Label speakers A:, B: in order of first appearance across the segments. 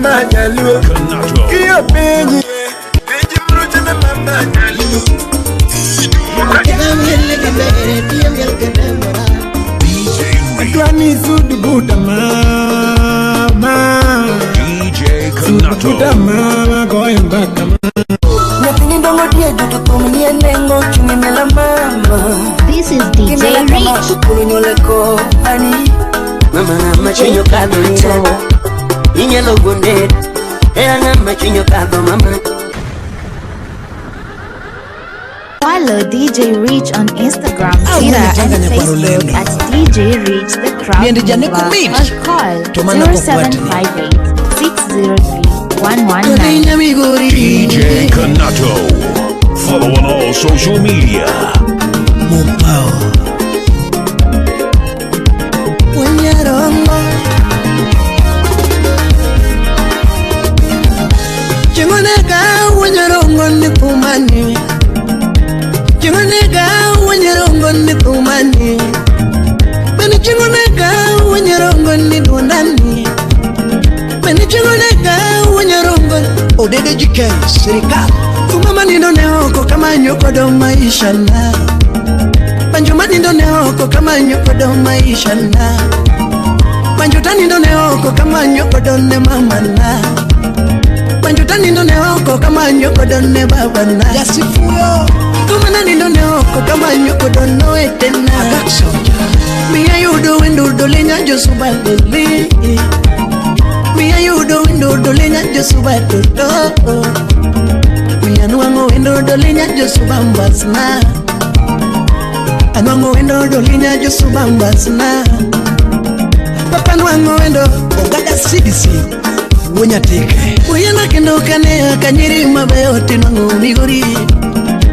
A: mama nyaluo.
B: Kanato.
A: Kiyo penji. Penji mruchane mama nyaluo.
B: DJ Reach.
A: Adwani sud buta mama.
B: DJ
A: Sud buta
B: Kanato.
A: mama goyo mbaka mama.
C: Nyathini dongo diedo to thum nie nengo chunye miela mama.
D: This is DJ
C: Kimela kama
D: Rich.
C: tukulu nyole ko ani.
E: Mama ng'ama chuny okadho ito inyalo gonde era ng'ama chuny okadho mama.
D: Follow DJ Rich on Instagram,
F: Ah,
D: Twitter,
F: unataka
D: and
F: nyakwaro
D: Facebook
F: lendo.
D: at DJ Rich the Crowd
F: Bende janeko
D: Mover
F: mit.
D: or call
F: To mano pok watni.
D: 0758 603 119.
B: DJ Kanato. Follow on all social media.
F: Mopao.
C: Wanyarongo.
F: Chingonega wanyarongo ni pumani. Chingonega wanyarongo ni pumani. Beni chingonega wanyarongo ni dondani. Beni chingonega wanyarongo odede jike sirikal. Kumama nindo ne oko kama nyokodo maisha na. Banjo manindo ne oko kama nyokodo maisha na. Banjo tanindo ne oko kama nyokodo ne mama na. Banjo tanindo ne oko kama nyokodo ne baba na. Jasifuyo. Kumana nindo ne oko kama nyokodo no etena. Miya yudo wendo dolinya josuba doli. Miya yudo wendo dolinya josuba dodo. Miya nuango wendo dolinya josuba mbasna. Anwango wendo dolinya josuba mbasna. Papa nwango wendo
G: Ogada CDC Wuonyatike.
F: Uyana kendo kane akanyiri mabeyo tinwango migori.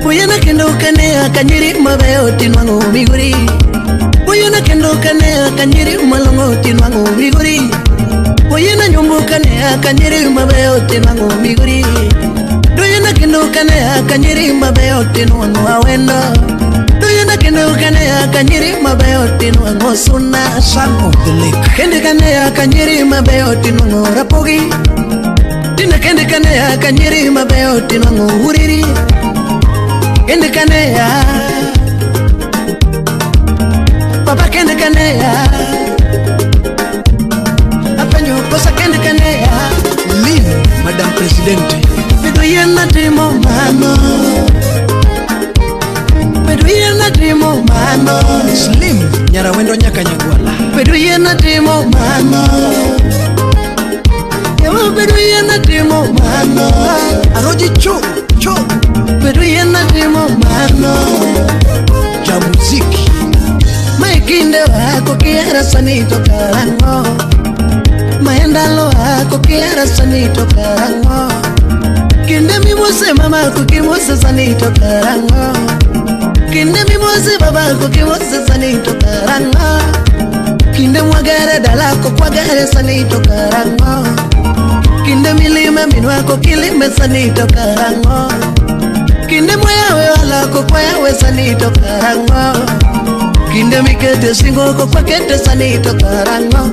F: Uyana kendo kane akanyiri mabeyo tinwango migori. Uyana kendo kane akanyiri malongo tinwango migori. Uyana nyombo kane akanyiri mabeyo tinwango migori. Duyana kendo kane akanyiri mabeyo tinwango awendo. Duyana kendo kane akanyiri mabeyo tinwango suna.
G: Son of the lake.
F: Kende kane akanyiri mabeyo tinwango rapogi. Tina kende kane akanyiri mabeyo tinwango uriri. Kende kane ya papa kende kane ya apenjo kosa kende kane ya
G: Lin, Madam Presidente.
F: Bedo yien natimo mano. Bedo yien natimo mano.
G: Slim, Nyarawendo nyaka Nyagwala.
F: Bedo yien natimo mano. Ewa bedo yien natimo mano.
G: Aroji cho, cho,
F: Bedo yien natimo mano.
G: ja muziki.
F: Ma e kinde wako kihera sani to karang'o. Ma e ndalo wako kihera sani to karang'o. Kinde mimose mamako kimose sani to karang'o. Kinde mimose babako kimose sani to karang'o. Kinde mwagere dalako kwagere sani to karang'o. Kinde milime minwako kilime sani to karang'o. Kinde mwayawe walako kwayawe sani to karang'o. Kinde mikete singo ko kwakete sani to karang'o.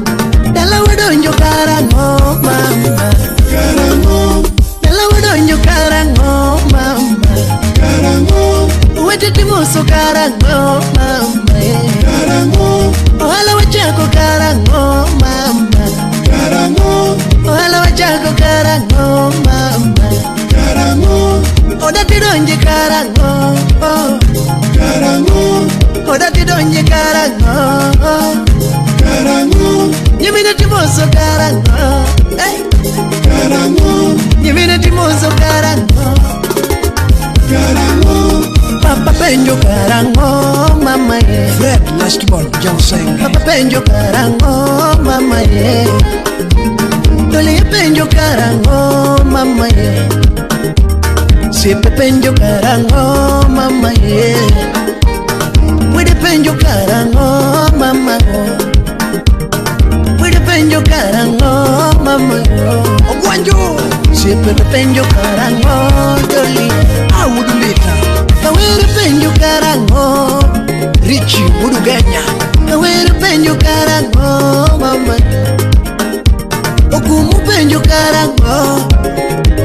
F: Dala wadonjo karang'o mama.
A: Karang'o,
F: Dala wadonjo karang'o mama.
A: karang'o,
F: Wete timoso karang'o mama.
A: karang'o,
F: Ohala wachako karang'o mama.
A: karang'o,
F: Ohala wachako karang'o mama.
A: karang'o,
F: Oda tidonje karang'o.
A: karang'o,
F: Oda tidonje karang'o.
A: karang'o,
F: Nyimine timoso karang'o. Hey.
A: karang'o,
F: Nyimine timoso karang'o.
A: karang'o,
F: Papa penjo karang'o mama ye.
G: Fred Lastborn Jausenge.
F: Papa penjo karang'o mama ye. Doli penjo karang'o mama ye. Siepe penjo karang'o mama ye. Wede penjo karang'o mama o. Wede penjo karang'o mama o.
G: Ogwanjo.
F: Siepe penjo karang'o doli.
G: Awudulita.
F: Kawere penjo karang'o.
G: Richie Wudugenya.
F: Kawere penjo karang'o mama. Okumu penjo Otipenjo karang'o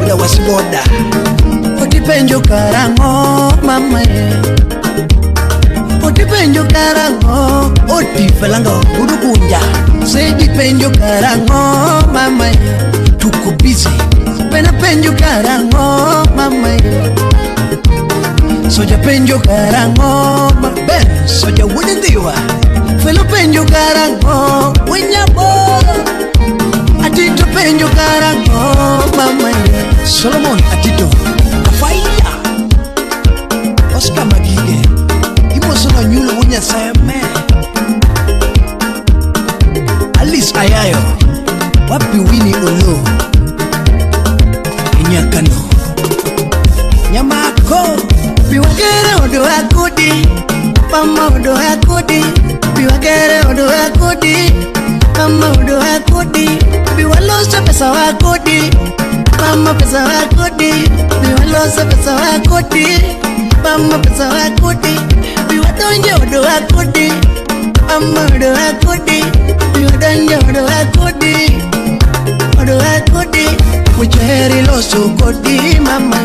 F: Uda wasiboda Otipenjo karang'o mama Otipenjo karang'o Otifelanga udukunja Sedipenjo karang'o mama Tuko busy Pena penjo karang'o mama Soja penjo karang'o maber Soja wuod Ndhiwa Felo penjo karang'o Wenyaboro Atito penjo karang'o mama Solomon Atito Faida Oscar Magige Imosono nyulo wuod Nyasaye me Alice Ayayo Wapi Winnie Olo Nyakano Nyamako
C: Biwagere odo akodi Mama odo akodi Biwagere odo akodi Mama odo akodi Biwalosa pesa wakodi Mama pesa wakodi Biwalosa pesa wakodi Mama pesa wakodi Biwadonje odo akodi Mama odo akodi Biwadonje odo akodi Odo akodi Wicheri loso kodi mama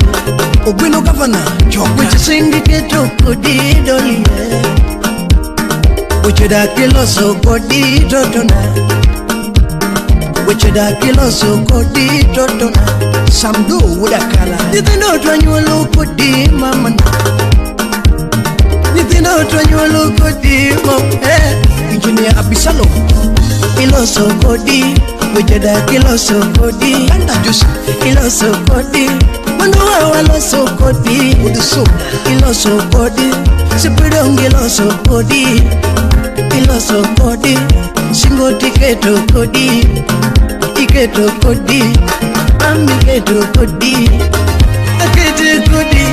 G: Ogwino gavana Joka
C: Weche singi keto kodi dolie Weche dak iloso kodi totona Weche dak iloso kodi totona
G: Samdo Wudakala
C: Nyithindo twanyuolo kodi mama Nyithindo twanyuolo kodi mama
G: Engineer Abisalo
C: Iloso kodi Weche dak iloso kodi
G: Kanda Joseph
C: Iloso kodi Mondo waloso kodi
G: Udusoda
C: Iloso kodi Sipidong iloso kodi Iloso kodi Singo tiketo kodi Iketo kodi Mami keto kodi Akete kodi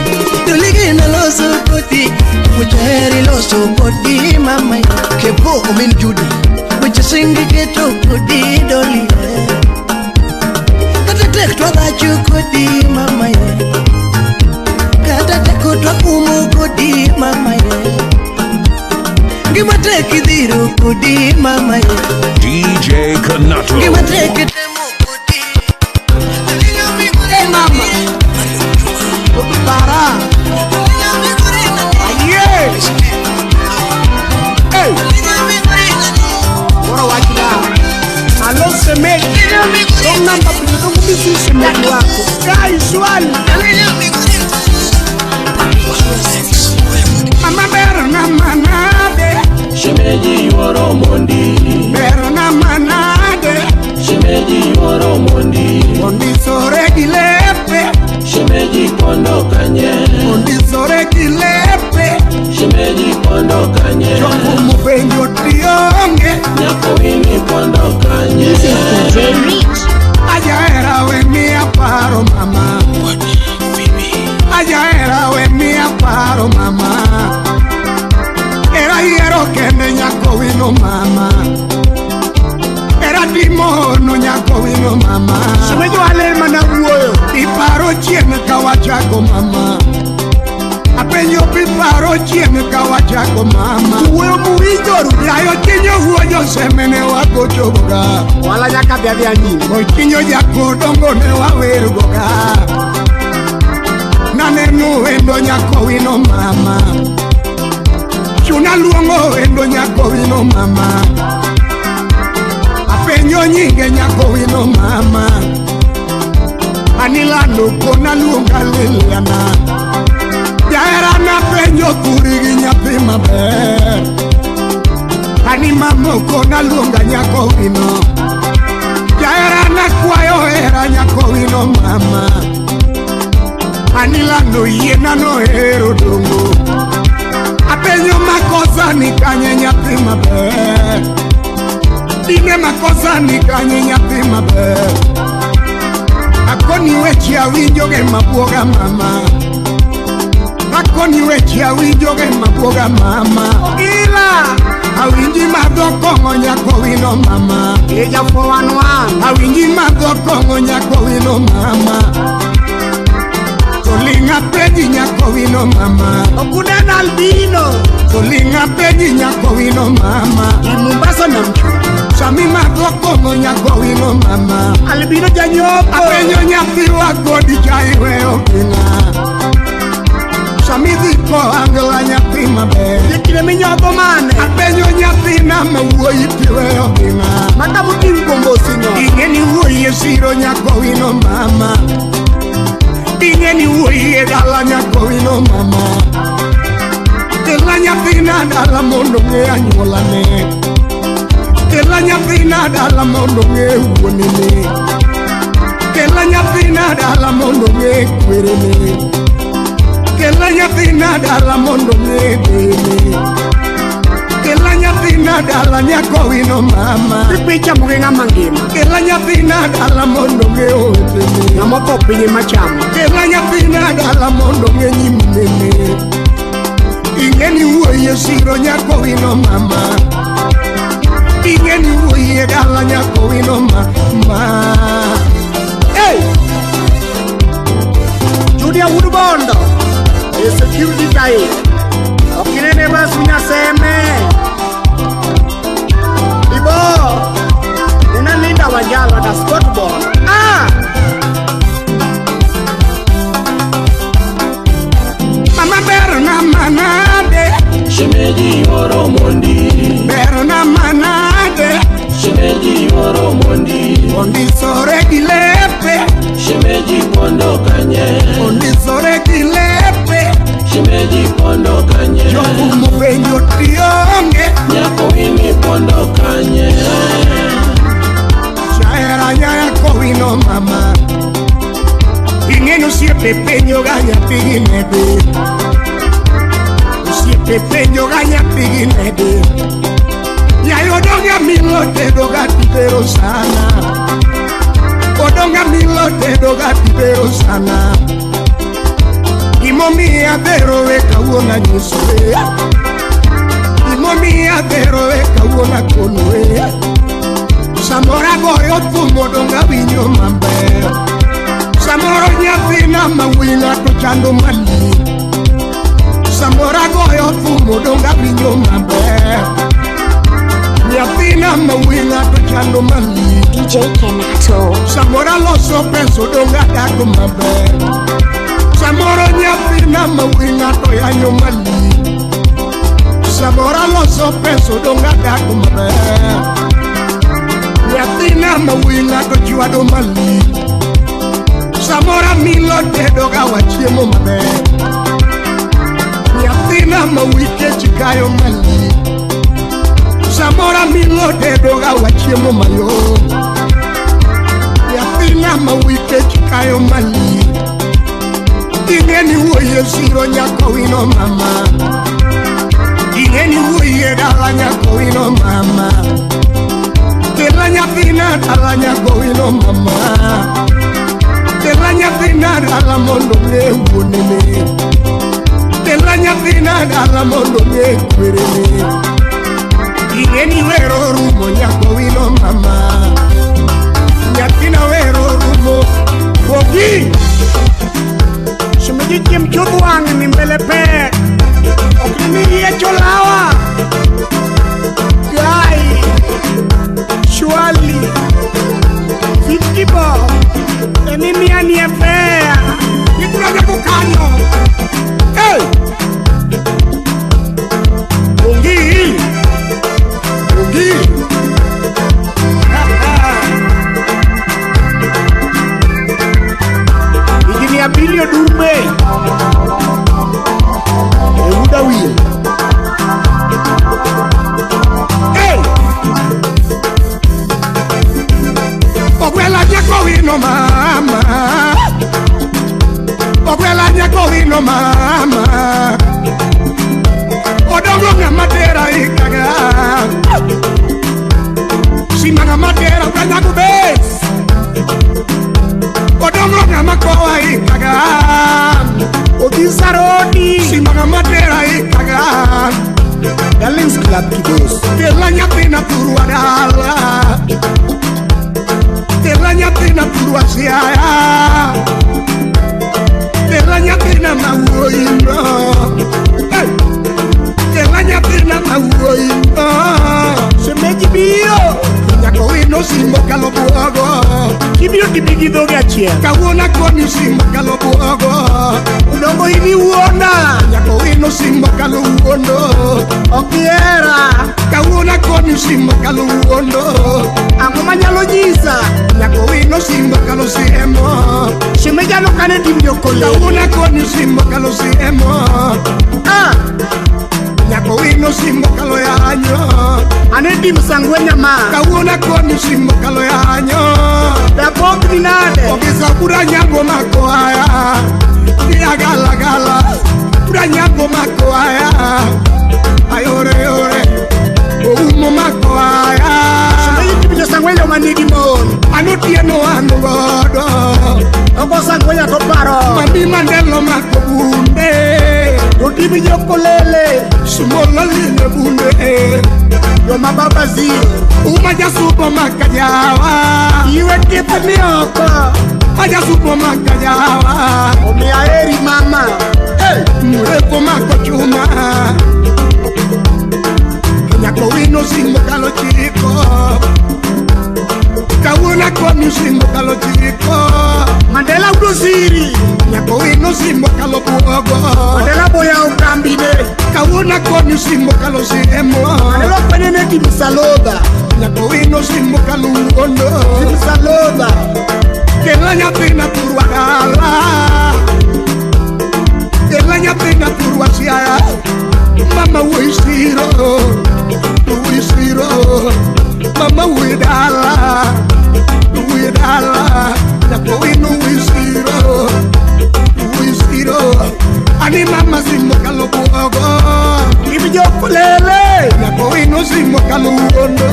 C: Tuligina loso kodi Wichaheri loso kodi mama
G: Kebo Omin Judy
C: Wiche singi keto kodi doli Kata tek twadhachu kodi mama Kata tek twakumo kodi mama Ngima tek idhiro kodi mama
B: DJ Kanato.
C: Ngima tek itemo kodi
F: Hey mama Para Aye Hey Bora wachida Alo semeji Wrong number please. Don't be semeji wako Kai swali Mama bero na manade
H: Shemeji yuoro mondi
F: Bero na manade
H: Shemeji yuoro mondi
F: Ondisore gilepe
H: Shemeji kondo kanye
F: Ondisore gilepe
H: Shemeji kondo kanye
F: Jokumu penjo tionge
H: Nyako wini kondo kanye
D: This is DJ Rich.
F: Ajaera we mia paro mama Ajaera we mia paro mama Era yiero kende nyako wino mama Era timo no nyako wino mama
G: Shemeji wale mana wuoyo
F: Iparo chien ka wachako mama Apenjo piparo chien ka wachako mama
G: Wuoyo muwinjoru
F: Yayo chinyo wuoyo semene wagochogoga
G: Wala nyaka dhi adhiya nyime
F: Ochinyo jakodongo ne wawergoga Naneno wendo nyako wino mama Chuna luongo wendo nyako wino mama Apenjo nyinge nyako wino mama Anilando kona luonga Liliana Jahera napenjo thuri gi nyathi maber Ani mamoko naluonga nyako wino Jahera nakwayo hera nyako wino mama Anilando yiena nohero dongo Apenjo makosa ni kanye nyathi maber Dine makosa ni kanye nyathi maber Akoni weche awinjoge mabuoga mama Akoni weche awinjoge mabuoga mama
G: Ila
F: Awinji madho kong'o nyako wino mama
G: Ija 411
F: Awinji madho kong'o nyako wino mama Tolinga peji nyako wino mama
G: Okunena albino
F: Tolinga peji nyako wino mama
G: Mombasa na mchu Sami madho kong'o nyakowino mama.
F: Albino janyopo.
G: Apenjo nyathiwa godi cha iweyo gina. Sami dhi kohangla nyathi maber.
F: Kinde minyodho mane.
G: Apenjo nyathina ma wuoyi tiweyo gina.
F: Maka moting' kombosino.
G: Ing'e ni wuoyi e siro nyakowino mama. Ing'e ni wuoyi e dala nyakowino mama. Kela nyathina dala mondo ng'e anyuolane. Kela nyathina dala mondo ng'e wuonene. Kela nyathina dala mondo ng'e kwerene. Kela nyathina dala mondo ng'e deyene. Kela nyathina dala nyakowino mama.
F: Picha moge ng'ama ngima.
G: Kela nyathina dala mondo ng'e owetene.
F: Ng'ama otho piny ema chamo.
G: Kela nyathina dala mondo ng'e nyiminene. Ing'e ni wuoyi e siro nyakowino mama. Ing'e ni wuoyi e dala nyakowino mama.
F: Hey! Julia Wuod Bondo. E security kae. Ok inene bas nyaseme. Ibo. Nena Linda Wanjala da Scott Bondo. Ah!
G: Mama berna manade.
H: Shemeji yuoro mondi.
G: Berna manade.
H: Shemeji yuoro mondi.
G: Ondisore gi lepe.
H: Shemeji pondo kanye.
G: Ondisore gi lepe.
H: Shemeji pondo kanye.
G: Jokumo penjo tionge.
H: Nyako wini pondo kanye.
G: Jahera nyakowino mama. Ing'e ni osiepe penjo ga nyathigi nede. Osiepe penjo ga nyathigi nede. Yayo odonga milo tedo ga tibero sana. Odonga milo tedo ga tibero sana. Gimomiyo adhero e kawuono anyisoe. Gimomiyo adhero e kawuono akonoe. Samoro agoyo thum odong' awinjo maber. Samoro nyathina ma wuoyi ng'ato chando malich. Samoro agoyo thum odong' awinjo maber. Nyathina ma wuoyi ng'ato chando malich.
D: DJ Kenato.
G: Samoro aloso pesa odong' adak maber. Samoro nyathina ma wuoyi ng'ato yanyo malich. Samoro aloso pesa odong' adak maber. Nyathina ma wuoyi ng'ato chwado malich. Samoro milo tedo ga wachiemo maber. Nyathina ma wuoyi kech kayo malich. Samoro milo tedo ga wachiemo mayom. Nyathina ma wuoyi kech kayo malich. Ing'e ni wuoyi e siro nyakowino mama. Ing'e ni wuoyi e dala nyakowino mama. Kela nyathina dala nyakowino mama. Kela nyathina dala mondo ng'e wuonene. Kela nyathina dala mondo ng'e kwerene. Ing'e ni wero rumo nyakowino mama. Nyathina wero rumo.
F: Bogi. Shemeji chiem chodh wang' ni mbele pek. Ok ni yiecho lawa. Guy. Surely. 50 bob. Eni mia ni e fair.
G: Ibiro nyako kanyo. Hey! Ongi. Ongi.
F: Higni abiriyo durme. Euda wil.
G: Hey! Ogwela nyakowino mama. Ogwela nyakowino mama. Odongo ng'ama tera ikaga. Simba ng'ama tera ukanyago bes. Odongo ng'ama kowa ikaga.
F: Odhi Saroni.
G: Simba ng'ama tera ikaga.
F: Darlings Club Kidos.
G: Kela nyathina thurwa dala. Kela nyathina thurwa Siaya. Kela nyathina ma wuoyi no. Hey! Kela nyathina ma wuoyi no.
F: Shemeji biro.
G: wino simbo kalo buogo.
F: Kibiro timi gi dhoge achiel.
G: Kawuono akoni simbo kalo buogo.
F: Odongo in iwuonda.
G: Nyako wino simbo kalo wuondo.
F: Ok ihera.
G: Kawuono akoni simbo kalo wuondo.
F: Ang'o manyalo nyisa?
G: Nyako wino simbo kalo siemo.
F: Shemeja nokane tim jokolele.
G: Kawuono akoni simbo kalo siemo.
F: Ah!
G: Nyako wino simbo kalo yanyo.
F: Ane tim sangwenya ma.
G: Kawuono akoni simbo kalo yanyo.
F: Dabok ni nade?
G: Ogisa pura nyago mako aya. Dia gala gala. Pura nyago mako aya. Ayore yore. Oumo mako aya.
F: Shemeji tim jo sangwenya manigi mon.
G: Ano tieno anu godo.
F: Oko sangwenya to paro.
G: Mami Mandela mako bunde.
F: Otimi jokolele.
G: Sumola line bunde.
F: Yo mababa ziro.
G: Uma jasupo makajawa.
F: Iwe kipe ni oko.
G: Ajasupo makajawa.
F: Omiya eri mama.
G: Hey! Mureko mako chuma. Nyako wino simbo kalo chiko. Kawuono akoni simbo kalo chiko.
F: Mandela udo siri.
G: Nyako wino simbo kalo buogo.
F: Mandela boya okambine.
G: Kawuono akoni simbo kalo siemo.
F: Mandela okwenene tim saloba.
G: Nyako wino simbo kalo wuondo.
F: Tim saloba.
G: Kela nyathina thurwa dala. Kela nyathina thurwa siaya. Mama wuoyi siro. Wuoyi siro. Mama wuoyi dala. Wuoyi dala. Nyako wino wuoyi siro. Wuoyi siro. Ani mama simbo kalo buogo.
F: Tim jokolele.
G: Nyako wino simbo kalo wuondo.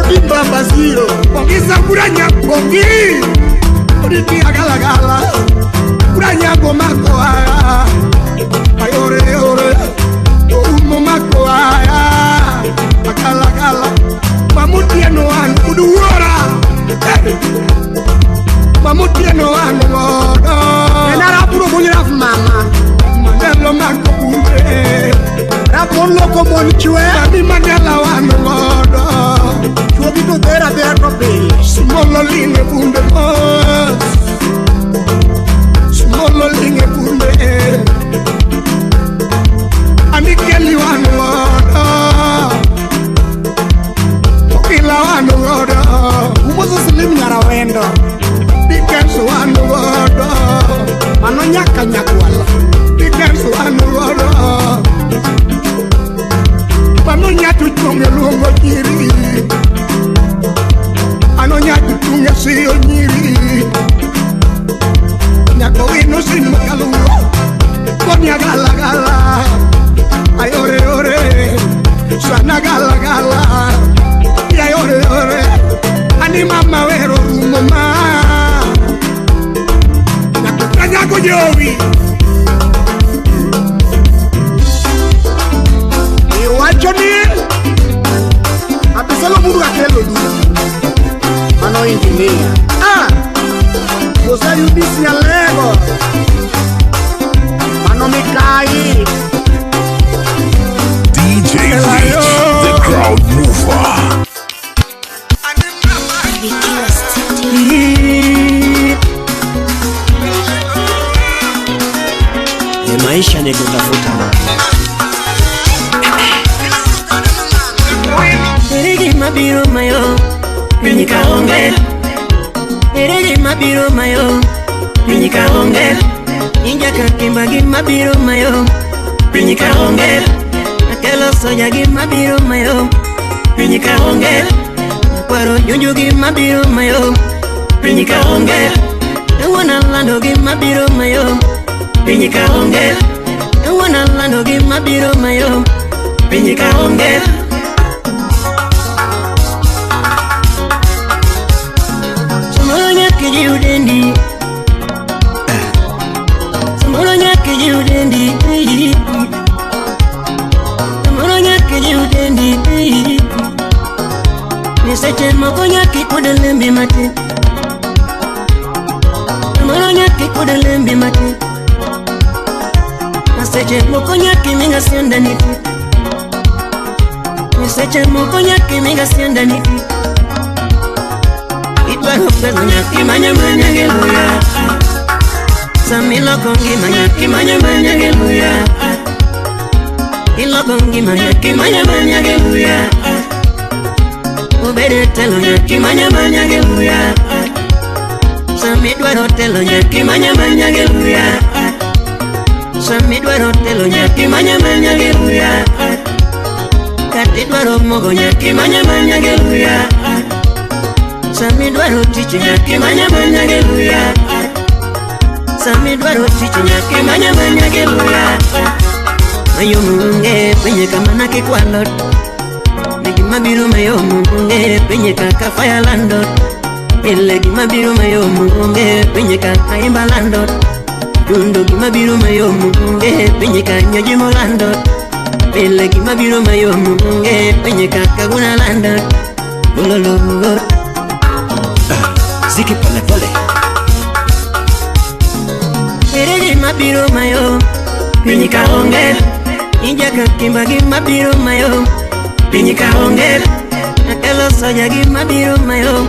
F: Odim baba ziro.
G: Bongisa pura nyabongi. Oditi agalagala. Pura nyago mako aya. Ayore yore. Oumo mako aya. Agalagala. Mamutieno an kuduora. Hey! Mamutieno an godo.
F: En arapuro mon raf mama.
G: Mandela mako bunde.
F: Rap mon loko mon chwe.
G: Mami Mandela wan godo.
F: Chuogi to dher adhera to pile.
G: Smolo line bunde mos. Smolo line bunde. Ani keli wan godo. Okila wan godo.
F: Umoso Slim Nyarawendo.
G: Dickens wan godo.
F: Mano nyaka nyakwala.
G: Dickens wan godo. Mano nyatu chunge luongo nyiri. Ano nyatu chunge siyo nyiri. Nyako wino simbo kaluo. Koni agala gala. Ayore ore. Sana gala gala. Ayore ore. Ani mama wero rumo ma. Nyako kanyago jowi.
F: Iwacho ni Abisalo mundu akelo du. Mano engineer. Ah! Kosa UBC Nyalego. Mano Mikai.
B: DJ Rich, the crowd mover.
E: Ni maisha ni kutafuta. Eregi mabiro mayo, pinyi kaonge. Eregi mabiro mayo, pinyi kaonge. Ninja kakimba gi mabiro mayo, pinyi kaonge. Akelo soja gi mabiro mayo, pinyi kaonge. Kwaro junju gi mabiro mayo, pinyi kaonge. Ewona lando gi mabiro mayo, pinyi kaonge. Ewona lando gi mabiro mayo, pinyi kaonge. Samoro nyaka jiw dendi. Samoro nyaka jiw dendi. Samoro nyaka jiw dendi. Ni seche moko nyaka ikud lembi matin. Samoro nyaka ikud lembi matin. Na seche moko nyaka imiga siandani. Ni seche moko nyaka imiga siandani. Samidwaro pesa nyaka imanya manya gi luya. Samiloko ngima nyaka imanya manya gi luya. Iloko ngima nyaka imanya manya gi luya. Obede telo nyaka imanya manya gi luya. Samidwaro telo nyaka imanya manya gi luya. Samidwaro telo nyaka imanya manya gi luya. Kata idwaro mogo nyaka imanya manya gi luya. Samidwaro tich nyaka imanya manya gi luya. Samidwaro tich nyaka imanya manya gi luya. Mayom onge penye kama nakikwalo. Gima biro mayom onge penye kaka fire lando. Pile gima biro mayom onge penye kaka imba lando. Dundo gima biro mayom onge penye ka nyojimo lando. Pile gima biro mayom onge penye kaka guna lando. Lololo.
F: Ziki pole pole.
E: Ere gima biro mayom piny ka onge. Injaka kimba gima biro mayom piny ka onge. Akelo soja gima biro mayom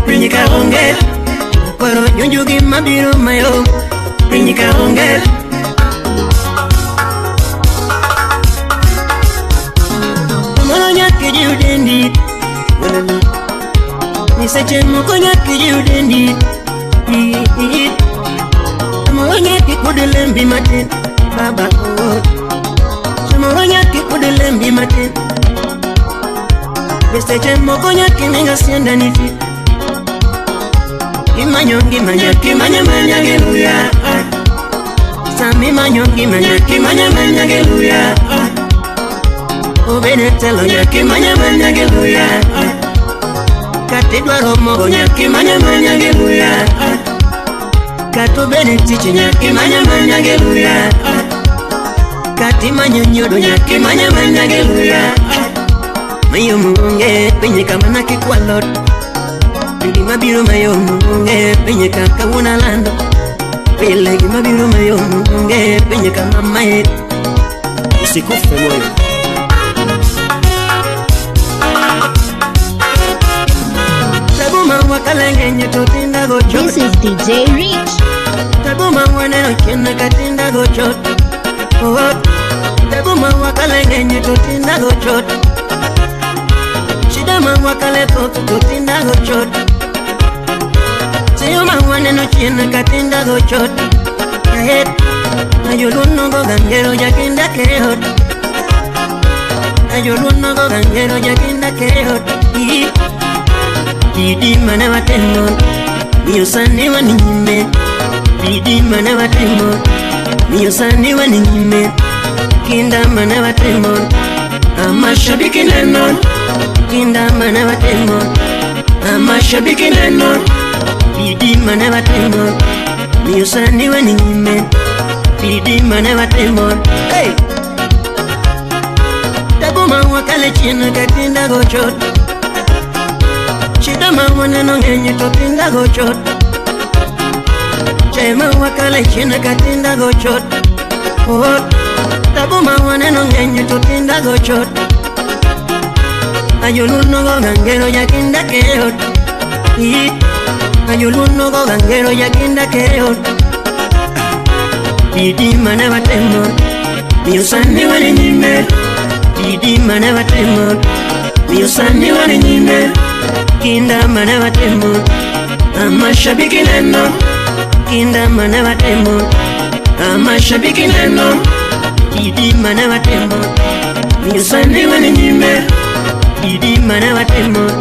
E: piny ka onge. Kwero junju gima biro mayom piny ka onge. Moro nyaka jiw dendi. Ni seche moko nyaka jiw dendi. Moro nyaka kud lembi matin baba oh. Moro nyaka kud lembi matin. Seche moko nyaka ninga sienda niti. Imanyo ngima nyaka imanya manya gi luya. Sami manyo ngima nyaka imanya manya gi luya. Obede telo nyaka imanya manya gi luya. Kata idwaro mogo nyaka imanya manya gi luya. Kata obede tich nyaka imanya manya gi luya. Kata imanyo nyodo nyaka imanya manya gi luya. Mayom onge penye kama nakikwalo. Gima biro mayom onge penye kaka wuon alando. Pile gima biro mayom onge penye kama mae.
F: Usikufe moyo.
E: Tabuma wakalenge totinda gocho.
D: This is DJ Rich.
E: Tabuma waneno chien katinda gocho. Oh, tabuma wakalenge totinda gocho. Shida wakale toto totinda gocho. Seyoma waneno chien katinda gocho. Ahet ayoluno go gangero jakinda keot. Ayoluno go gangero jakinda keot. Bidii mana watemo miyo sani waninyime. Bidii mana watemo miyo sani waninyime. Kinda mana watemo amashabiki neno. Kinda mana watemo amashabiki neno. Bidii mana watemo miyo sani waninyime. Bidii mana watemo. Hey! Tabuma wakale chien katinda gochot. Shida waneno ng'eny to tinda gochot. Chema wakale chien katinda gochot. Oh, tabuma waneno ng'eny to tinda gochot. Ayoluno go gangero jakinda keot. Ayoluno go gangero jakinda keot. Bidii mana watemo miyo sani waninyime. Bidii mana watemo miyo sani waninyime. Kinda mana watemo amashabiki neno. Kinda mana watemo amashabiki neno. Bidii mana watemo miyo sani waninyime. Bidii mana watemo.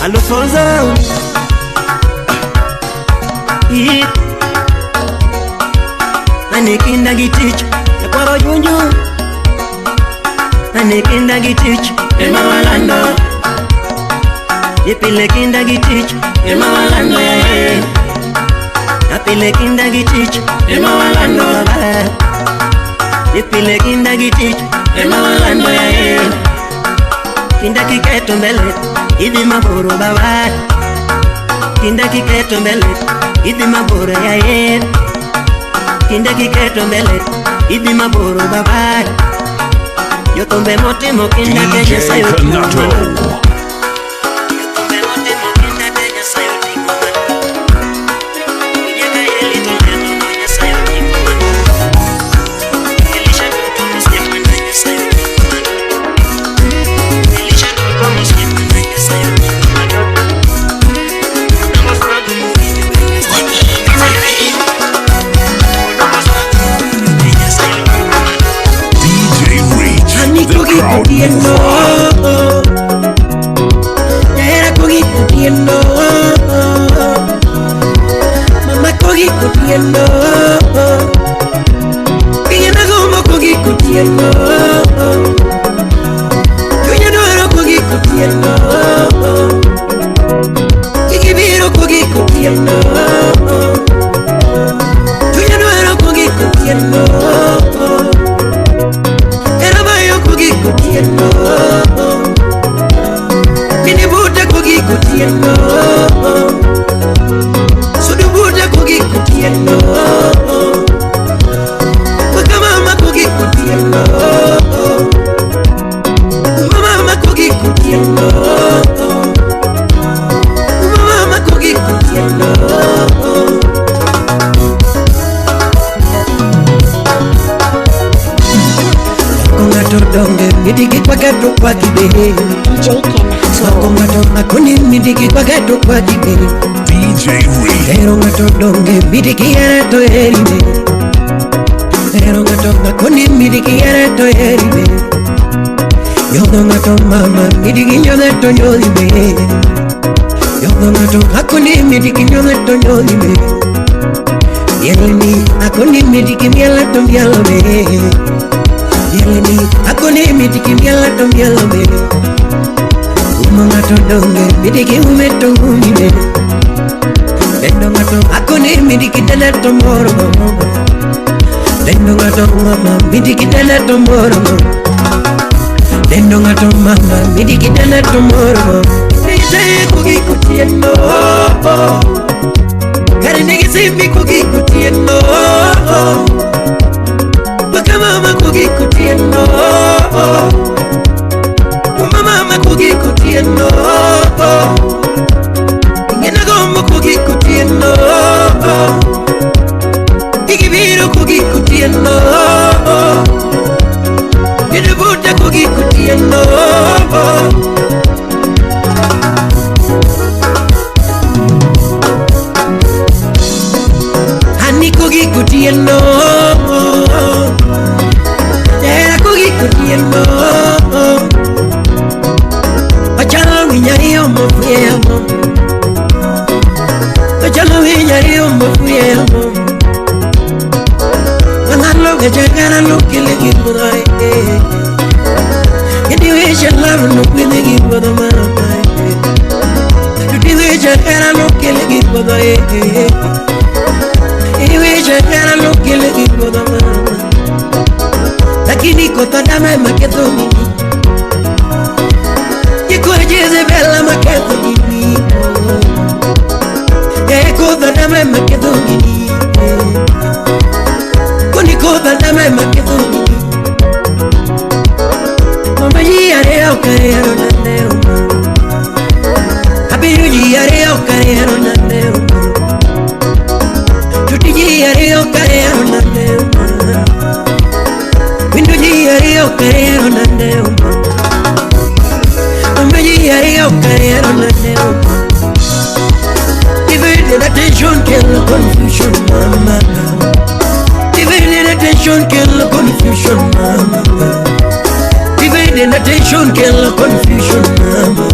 F: Alufoza.
E: Ane kinda gi tich kwaro junju. Ane kinda gi tich ema walando. Ipile kinda gi tich ema walando yaye. Apile kinda gi tich ema walando baba. Ipile kinda gi tich ema walando yaye. Kinda kiketo mbele idhi mabor baba. Kinda kiketo mbele idhi mabor yaye. Kinda kiketo mbele idhi mabor baba. Jothumbe motimo kinda te
B: DJ
E: Nyasaye oting'o
B: Kanato.
E: malo. Jothumbe motimo kinda te Nyasaye oting'o malo. Nyaka Eli to neno no Nyasaye oting'o malo. Elisha duto mosiepna Nyasaye oting'o malo. Elisha duto mosiepna Nyasaye oting'o malo.
B: DJ Rich, the crowd mover.
F: Era kogikutieno Mama kogikutieno Pigena gomo kogikutieno Chunya dwaro kogikutieno Kikibiro kogikutieno Chunya dwaro kogikutieno Era bayo kogikutieno Ninibuta kogikutieno Sudubuta kogikutieno Wakamama kogikutieno Umamama kogikutieno Umamama kogikutieno Kongato donge midigi kwagato kwagibe
D: DJ Kenato.
F: Kongato makoni midigi kwagato kwagibe
B: DJ Rich,
F: Ero ng'ato donge midigi yara to erime Ero ng'ato makoni midigi yara to erime Yodho ng'ato mama midigi nyodhe to nyodhime Yodho ng'ato akoni midigi nyodhe to nyodhime Mielni akoni midigi miela to mielome Mielni akoni midigi miela to mielome Umo ng'ato donge midigi ume to umime Dendo ng'ato akoni midigi dala to moro Dendo ng'ato mama midigi dala to moro Dendo ng'ato mama midigi dala to moro Nise kugikutieno Kare nigisibi kugikutieno Waka mama kugikutieno Uma mama kugikutieno Ngena gombo kugikutieno Igibiro kugikutieno Nidubuta kugikutieno Ani kugikutieno Era kugikutieno Achalo winyariyo mofuyemo Achalo winyariyo mofuyemo Manalo gachagara lukile gimudai Kendi wisha love no kwine gimudo mama Tuti wisha kara lukile gimudai Iwisha kara lukile gimudo mama Lakini kotodame maketho mimi Jezebel maketho gini Kodhadame maketho gini Koni kodhadame maketho gini Mama ji ariyo karero nande uma Abiru ji ariyo karero nande uma Tuti ji ariyo karero nande uma Windu ji ariyo karero nande uma Mama ji ariyo karero nande uma Divided attention kill confusion mama Divided attention kill confusion mama Divided attention kill confusion mama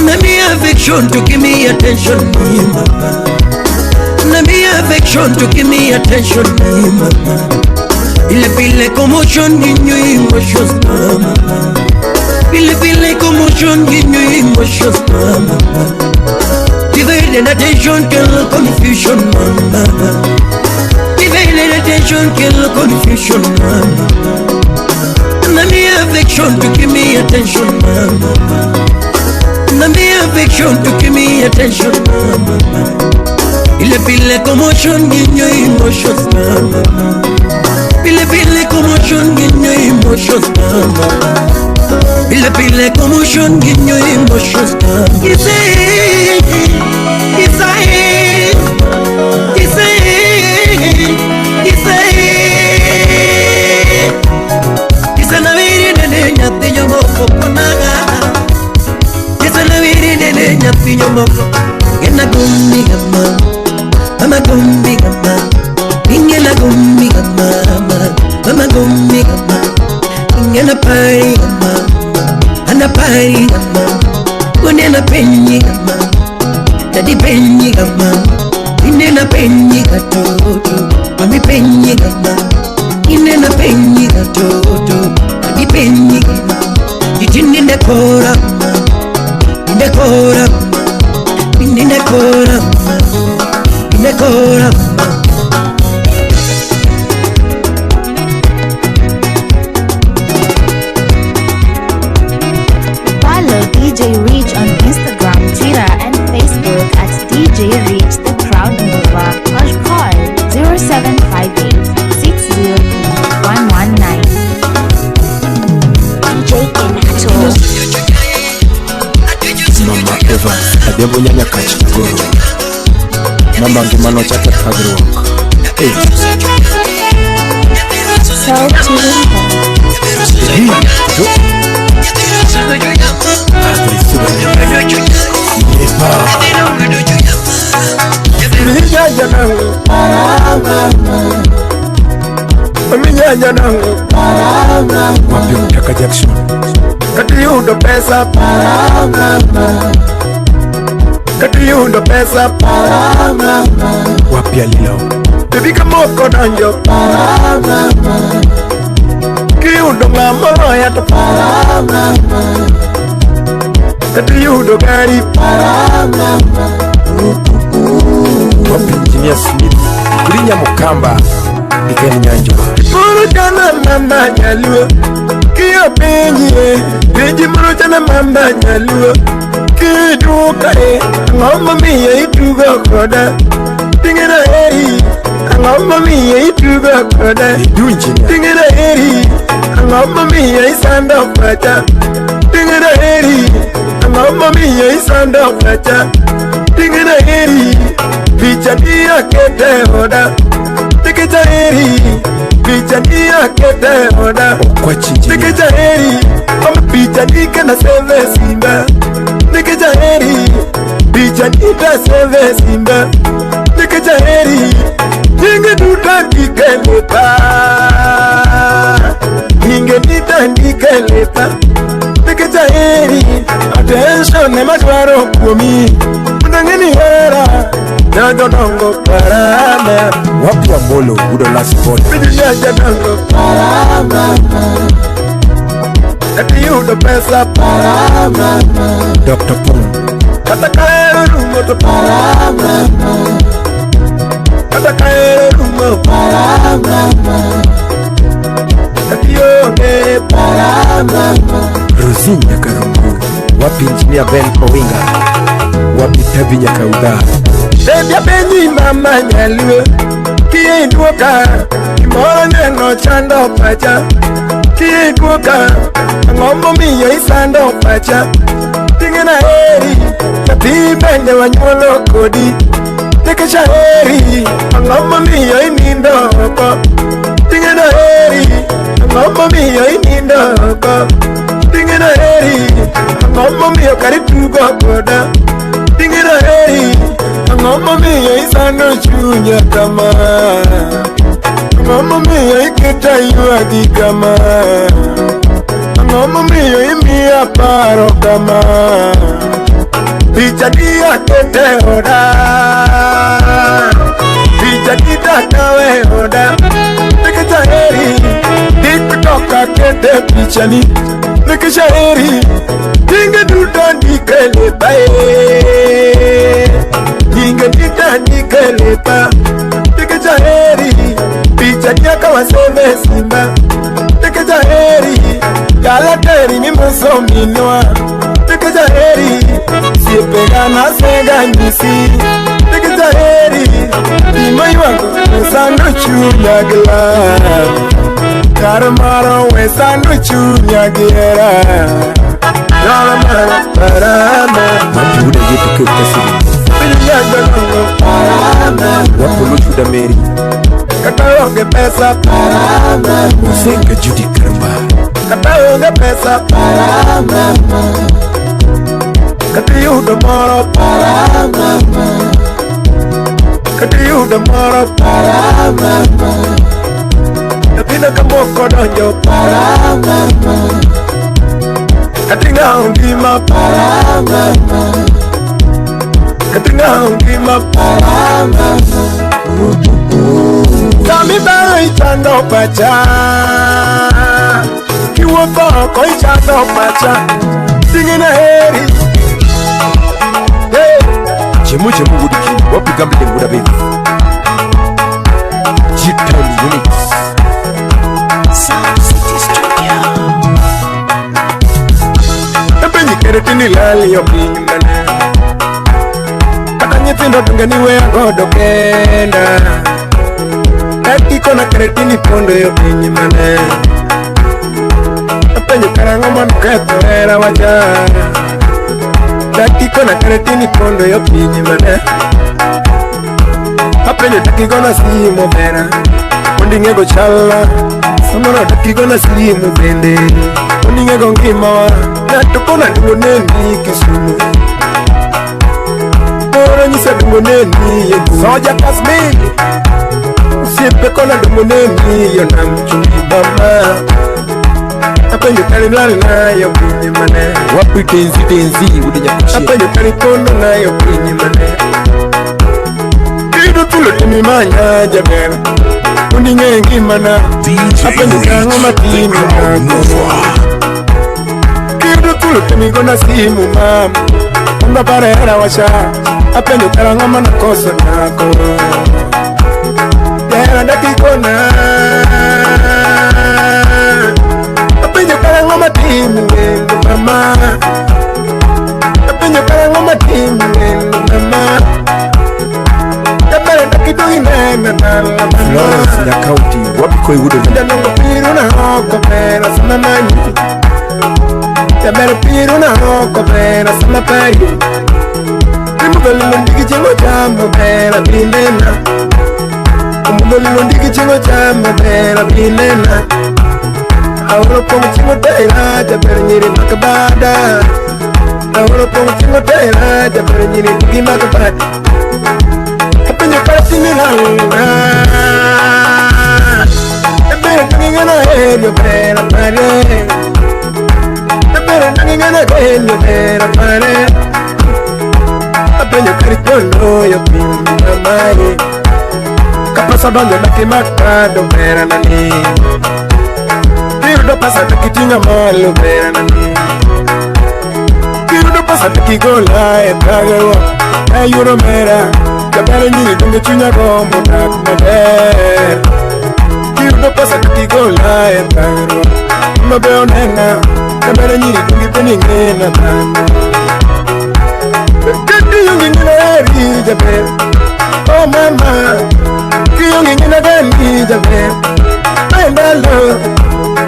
F: Nami affection to give me attention mama Nami affection to give me attention mama Ile pile commotion in your emotions mama Pile pile commotion in your emotions mama Divided attention kill confusion mama Divided attention kill confusion mama Nami affection to give me attention mama Nami affection to give me attention mama Ile pile commotion in your emotions mama
E: Pile pile commotion, give you emotions, mama. Pile pile commotion, give you emotions, mama. Isai, Isai, Isai, Isai. Isai na viri nene nyati nyomoko konaga. Isai na viri nene nyati nyomoko. Gena gumbi gama, mama gumbi gama. Ingena gumbi gama, mama gumbi gama. Ingena pari gama, ana pari gama. Unena penyi gama, dadi penyi gama. Inena penyi gatoto, mami penyi gama. Inena penyi gatoto, dadi penyi gama. Jijini ndekora, ndekora, ndekora, ndekora.
D: Follow DJ Rich on Instagram, Twitter, and Facebook at DJ Rich the Crowd Mover or call 0758 603 119. DJ Kenato.
I: Mama Eva Adhiambo nyanya kach goro. Mama ngima nochako thagruok. Hey.
D: Sauti Ringo.
I: Hey. Jo. Wapi Mtaka Jackson?
A: Katiyudo pesa Katiyudo pesa
I: Wapi Alilo?
A: Bibi kamoko donjo Kiyudo ng'ama loya to Katiyudo gari
I: Wapi Engineer Smith? Kulinya Mukamba Dikeni Nyanjwa.
A: Moro chana mama nyaluo Kiyo pinyi Pinyi moro chana mama nyaluo Kiduka e Ang'o momiyo itugo koda Ting'ena heri Ang'o momiyo itugo koda
I: Edu Engineer.
A: Ting'ena heri Ang'o momiyo isando pacha Ting'ena heri Ang'o momiyo isando pacha Ting'ena heri Picha ni akete oda Tikicha heri Picha ni akete oda
I: Okwachi Engineer.
A: Nikicha heri Ama picha nike na seve simba Nikicha heri Picha nita seve simba Nikicha heri Nyinge tutandike lepa Nyinge nitandike lepa Nikicha heri Attention ema dwaro kuomi Mondo ng'e ni hera Jodongo parama
I: Wapi Amolo Udo last born.
A: Piny jodongo parama Kata iyudo pesa parama
I: Dr. Paul.
A: Kata ka hero rumo to parama Kata ka hero rumo parama Kata ionge parama
I: Rosin Nyakarungu. Wapi Engineer Ben Owinga? Wapi Tabi Nyakauda?
A: Baby apenji mama nyaluo Kiduoka Gimoro neno chando pacha Kiduoka Ang'o momiyo isando pacha Ting'ena heri Nyathi bende wanyuolo kodi Nikech aheri Ang'o momiyo inindo oko Ting'ena heri Ang'o momiyo inindo oko Ting'ena heri Ang'o momiyo kar itugo koda Ting'ena heri Ang'o momiyo isando chunya kama Ang'o momiyo iketa ywagi kama Ang'o momiyo imiya paro kama Picha ni akete oda Picha ni takawe oda Nikech aheri TikTok akete picha ni Nikech aheri Nyinge duto ndike lepa e Nyinge duto ndike lepa Nikech aheri Picha nyaka waseve simba Nikech aheri Dala teri mimoso minwa Nikech aheri Siepega nasega nyisi Nikech aheri Gima ywako sando chunya gi lal Kar maro we sando chunya gi hera. Dala mara parama.
I: Wapi wuda yetu ke president.
A: Piny jadongo parama.
I: Wapolo chuda Mary.
A: Kata onge pesa parama.
I: Musenga Judy Karamba.
A: Kata onge pesa parama. Kata iyudo moro parama. Kata iyudo moro parama. Nyathina kamoko donjo parama. Kata ing'awo ngima parama. Kata ing'awo ngima parama. Sami bayo ichando pacha. Kiwuotho oko ichando pacha. Ting'ina heri. Hey.
I: Chemu chemu wudiki. Wapi gambling wuda baby. G-Town Units.
E: Sound City Studio.
A: Apenji kere tini lali yo piny mane. Kata nyithindo donge ni weya godo kenda. Dakika na kere tini pondo yo piny mane. Apenjo karang'o manoketho hera wacha. Dakika na kere tini pondo yo piny mane. Apenjo takigona simu bera. Mondo ing'ego chalna. Samoro takigona simu bende. Mondo ing'ego ngimawa. Ng'ato kona dungo neni Kisumu. Moro nyisa dungo neni e gweng'.
I: Soja Kasmil.
A: Osiepe kona dungo neni yo nam chumbi mama. Apenjo kari lal na yo piny mane.
I: Wapi tenzi tenzi wuda nyakuchie.
A: Apenjo kari pondo na yo piny mane. Kiyudo thuolo timimanya jaber. Mondo ing'e ngimana.
B: DJ
A: Apenjo karang'o
B: Rich, the
A: matimi
B: crowd
A: nako.
B: mover.
A: Kiyudo thuolo timigona simu mama. Mondo apar hera wacha. Apenjo karang'o manakoso nyako. Jahera dakikona. Apenjo karang'o matimi nendo mama. Apenjo karang'o matimi nendo mama. Jaber dakidong inena dala mama.
I: Florence Nyakauti. Wapi koi wuda nyama.
A: Jalongo piru na oko bera sama manyi. Jaber piru na oko bera sama pari. Imudholilo ndigi chieng' ochamo bera binena. Omudholilo ndigi chieng' ochamo bera binena. Aoro pong' chieng' otera jaber nyiri mak bada. Aoro pong' chieng' otera jaber nyiri ndigi mak bada. Apenjo kara timi lalna. Ebere tangingana helio bera pare. Ebere tangingana helio bera pare. Apenjo kari pondo yo piny mamaye. Kapesa donjo dakimakado bera nani. Kiyudo pesa takiting'a malo bera nani. Kiyudo pesa takigola e thagruok. Ayudo mera. Jaber nyiri donge chunya gombo dak maber. Kiyudo pesa takigola e thagruok. Mabe onena. Jaber nyiri donge piny ing'ena dhako. Kiyonge ng'ina heri jaber. Oh mama. Kiyonge ng'ina gani jaber. Endalo.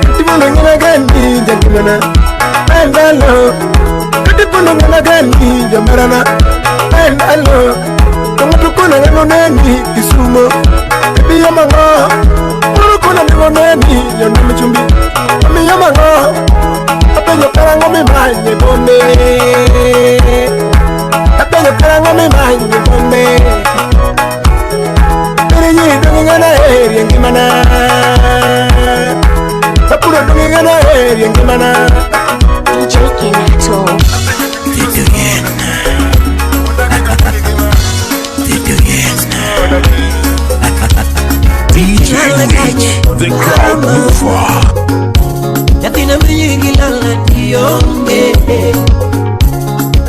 A: Katipondo ng'ina gani jangimana. Endalo. Katipondo ng'ina gani jamerana. Endalo. To ng'ato kona ng'ano neni Kisumo. Ibiyo mang'o. Moro kona nego neni yo nam chumbi. Amiyo mang'o. Apenjo karang'o mimanye bombe. Apenjo karang'o mimanye bombe. Bere nyiri donge ng'ana heri e ngimana. Apuro donge ng'ana heri e ngimana.
D: DJ Kenato.
B: DJ Rich, the crowd mover.
E: Nyathina minyigi lala tionge.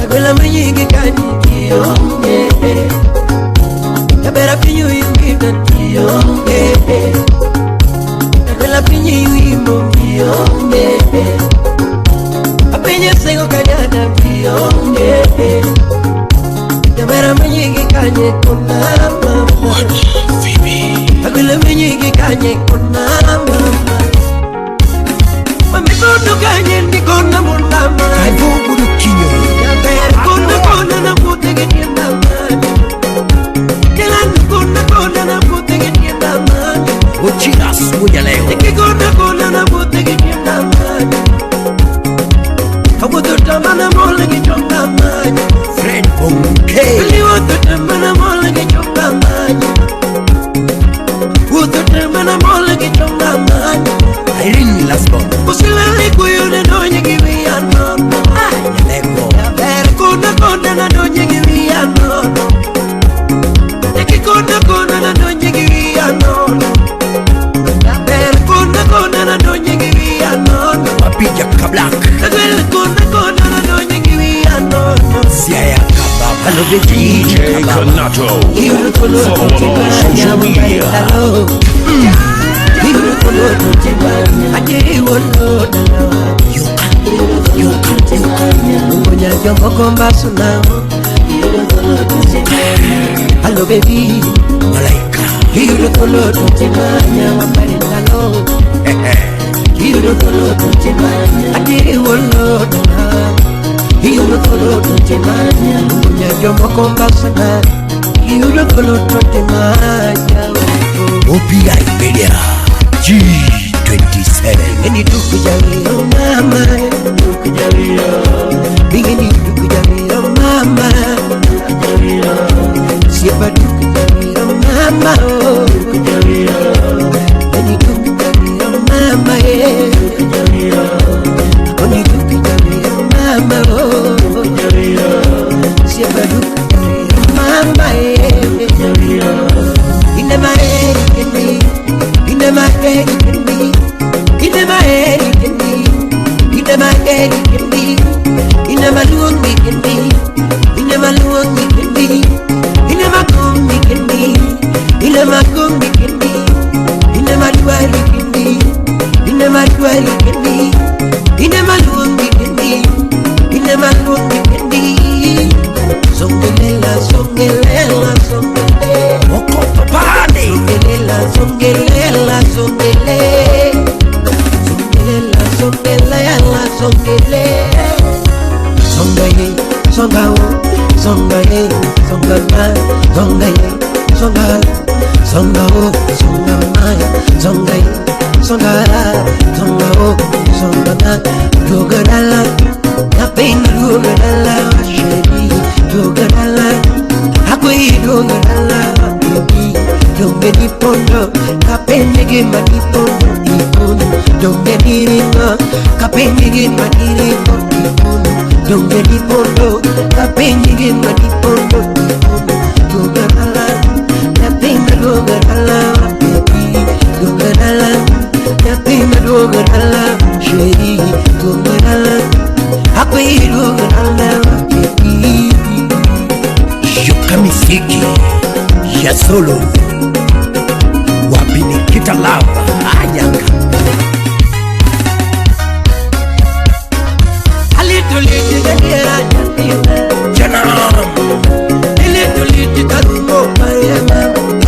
E: Agola minyigi kani tionge. Jabera pinyu yungita tionge. Agola pinyu yuimbo tionge. Apenye sengo kanyana tionge. Jabera minyigi kanye kona mama. Agola minyigi kanye kona mama. Nipondo kanye ndikona mundama.
A: Kaivugu kinyo.
E: Jaber kona kona na putege tienda manya. Jalan kona kona na putege tienda manya.
A: Uchira suya leo.
E: Nikikona kona na putege tienda manya. Kabuto tamana mole kichonga manya.
A: Fred Bonke.
E: Kaliwoto tamana mole kichonga manya. Uto tamana mole kichonga manya.
A: Irene Lasbon.
E: Usilale kuyune donye giwia nono.
A: Nyalego.
E: Jaber kona kona na donye giwia nono. Nikikona kona na donye giwia nono. Jaber kona kona na donye giwia nono.
A: Mapija Kablak.
E: Jaber kona kona na donye giwia nono.
A: Siaya Kababa.
B: DJ Kanato. Follow on all social media.
E: Hello baby,
A: Malaika. OPI Media G27.
E: Bingeni tukujalio mama, tukujalio. Bingeni tukujalio mama, tukujalio. Siapa tukujalio mama, oh tukujalio. Bingeni tukujalio mama, eh tukujalio. Bingeni tukujalio mama, oh tukujalio. Siapa tukujalio mama, eh tukujalio. Inema eh, inema eh, inema eh, inema eh, inema luong mi kendi, inema luong mi kendi, inema kong mi kendi, inema kong mi kendi, inema duari kendi, inema duari kendi, inema luong mi kendi, inema luong mi kendi. Songelela, songelela, songelela.
A: Moko papani.
E: Songelela, songelela, songele. Songelela, songelela, songele. Songaye, songao, songaye, songama, songaye, songa, songao, songama, songaye, songa, songao, songama, dogadala, napenda dogadala, sheri, dogadala, akui dogadala, baby. Donge di pondo, kapende ge mani pondo ipondo. Donge di ringo, kapende ge mani ringo ipondo. Donge di pondo, kapende ge mani pondo ipondo. Dogadala, napenda dogadala, baby. Dogadala, napenda dogadala, sheri. Dogadala, akui dogadala, baby.
A: Shuka misiki ya solo. Wapi Nikita Lava Anyanga. Janam.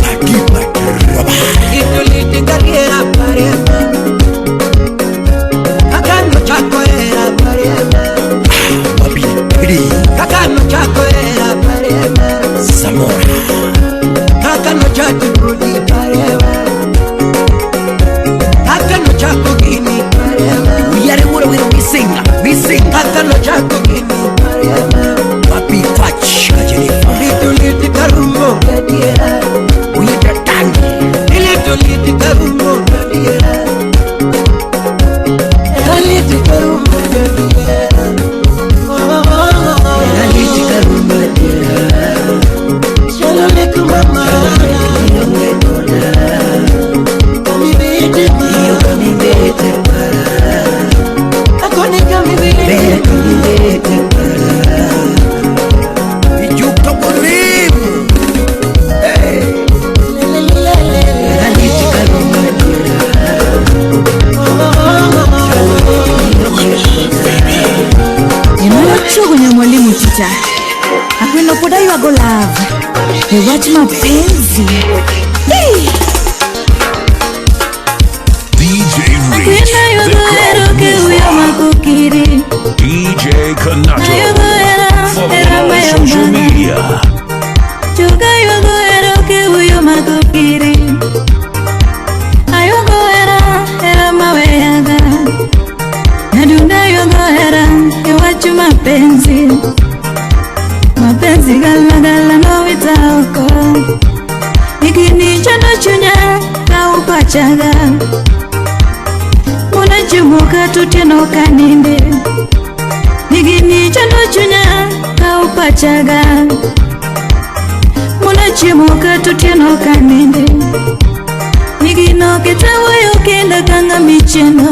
A: Pati pati roba. Wapi Pidi Zamora. Misinga, Wapi Fach Kajenifa. Uyeta Tangi.
D: Chicha Akweno poda ywago love e wach mapenzi. Hey!
B: DJ Rich, the crowd
J: kiuyo makukiri.
B: DJ Kanato. Follow on all social media.
J: Chuga yugo hera kiuyo makukiri. Ayugo hera hera maweyaga. Nadunda yugo hera iwachu mapenzi. Mapenzi gala gala nowita oko. Ikini chando chunya kaupachaga. Unachimuka tutieno kaninde. Ikini chando chunya kaupachaga. Unachimuka tutieno kaninde. Nigino ketawayo kenda kanga micheno.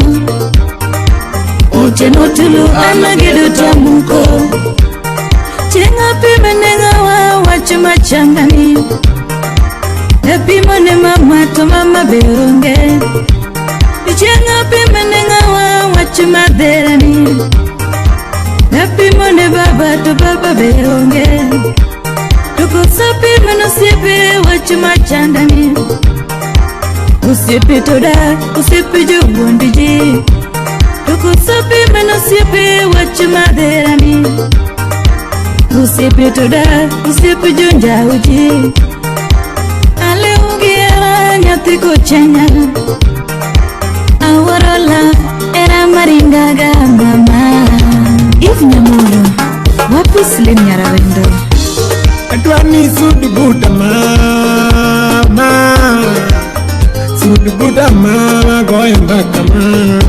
J: Ucheno tulu anagedo tamuko. Chenga pime nenga wa wachu machangani. Epimo ne mama to mama berunge. Chenga pime nenga wa wachu maderani. Epimo ne baba to baba berunge. Tukosa pime no sipe wachu machandani. Usipe toda usipe jubundiji. Tukosa pime no sipe wachu maderani. Usipe toda usipe junja uji. Ale ugiera nyathi kochenya. Aworola era maringaga mama.
D: Eve Nyamoro, wapi Slim Nyarawendo?
A: Adwani sud buta mama. Sud buta mama goyo mbaka mama.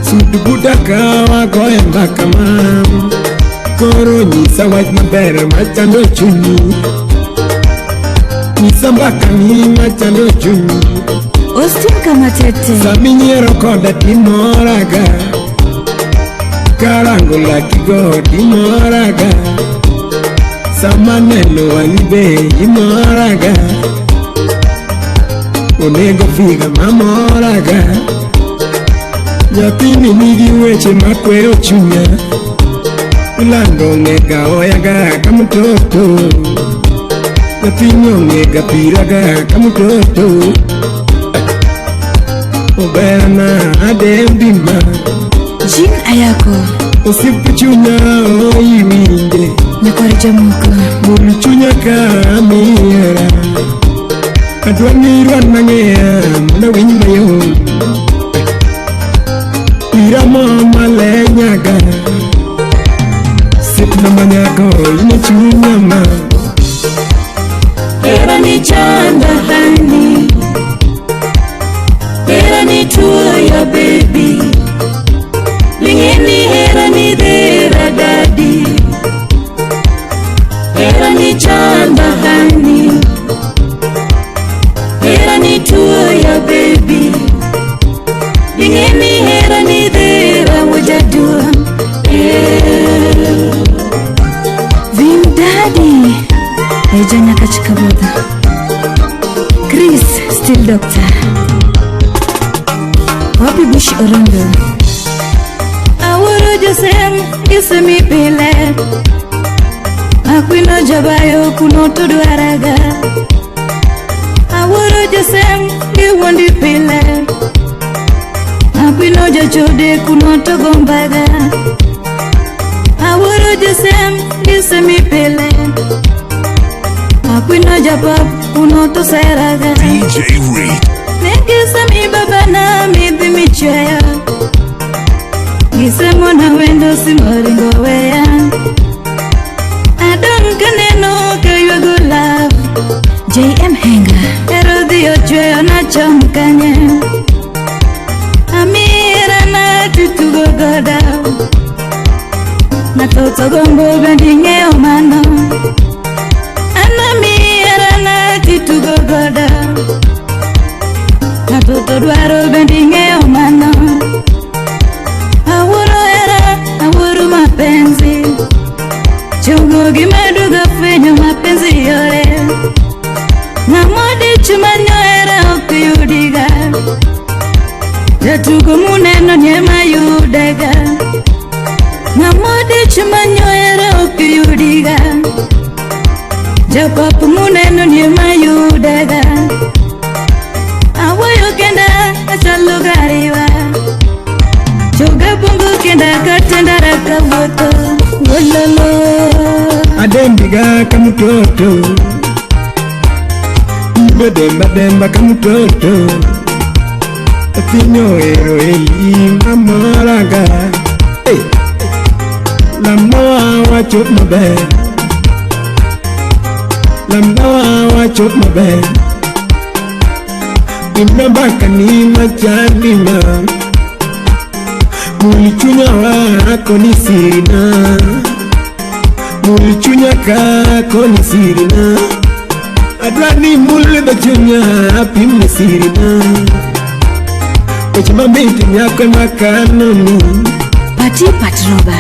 A: Sud buta kawa goyo mbaka mama. Koro nyisa wach maber machando chunyi. Nyisa mbaka ni machando chunyi.
D: Austin Kamatete.
A: Saminyiero koda timoraga. Karango laki go timoraga. Sama neno wang'i be imoraga. Onego figa mamoraga. Nyathini nigi weche makwero chunya. Ilando ong'ega oyaga ka mtoto. Nyathini ong'ega piraga ka mtoto. Oberna adembima.
D: Jean Ayako.
A: Osiep chunya oiwinje.
D: Nyakwar Jamoko.
A: Mul chunya ka miera. Adwa ni irwan mang'eya mondo awinj mayom. Ira mo malenyaga. Osiepna manyako in e chunya ma.
J: Hera ni chanda hani. Hera ni tuo ya baby. Lingeni hera ni dhera daddy. Hera ni chanda hani. Hera ni tuo ya baby. Lingeni hera ni dhera wajadua.
D: Vim Daddy. Eja Nyakachikaboda. Chris Still Doctor. Wapi Bush Orondo.
J: Awuoro josem gisemi pile. Akwino jabayo kuno to dwaraga. Awuoro josem giwuondi pile. Akwino jachode kuno to gombaga. Awuoro josem gisemi pile. Akwino japap kuno to seraga.
B: DJ Reed.
J: Negisemi baba na midhi michweyo. Gisemo na wendo simoringo weya. Adong' kaneno kaywago love.
D: JM Henga.
J: Ero dhi ochweyo nachom kanye. Amira na tutugo goda. Ng'ato to gombo bende ing'eyo mano. An amira na titugo goda. Ng'ato to dwaro bende ing'eyo mano. Awuoro hera, awuoro mapenzi. Chogo gimedo ga fwenyo mapenzi yore. Ng'ama odich manyo hera ok yudiga. Jatugo muneno ni ema yudega. Ng'ama odich manyo hera ok yudiga. Japap muneno ni ema yudega. Awuoyo kenda achalo gariwa. Kapongo kenda katendara kawuotho. Wololo.
A: Adembiga kamutoto. Bedemba demba kamutoto. Pinyo ero eli mamoraga. Hey. Lamoa wachop maber. Lamoa wachop maber. Nimebaka ni machani ma. Mulichunya wako ni sirina. Mulichunya kako ni sirina. Adwani mulida chunya apim ni sirina. Weche mamit nyako makanoni.
J: Pati patroba.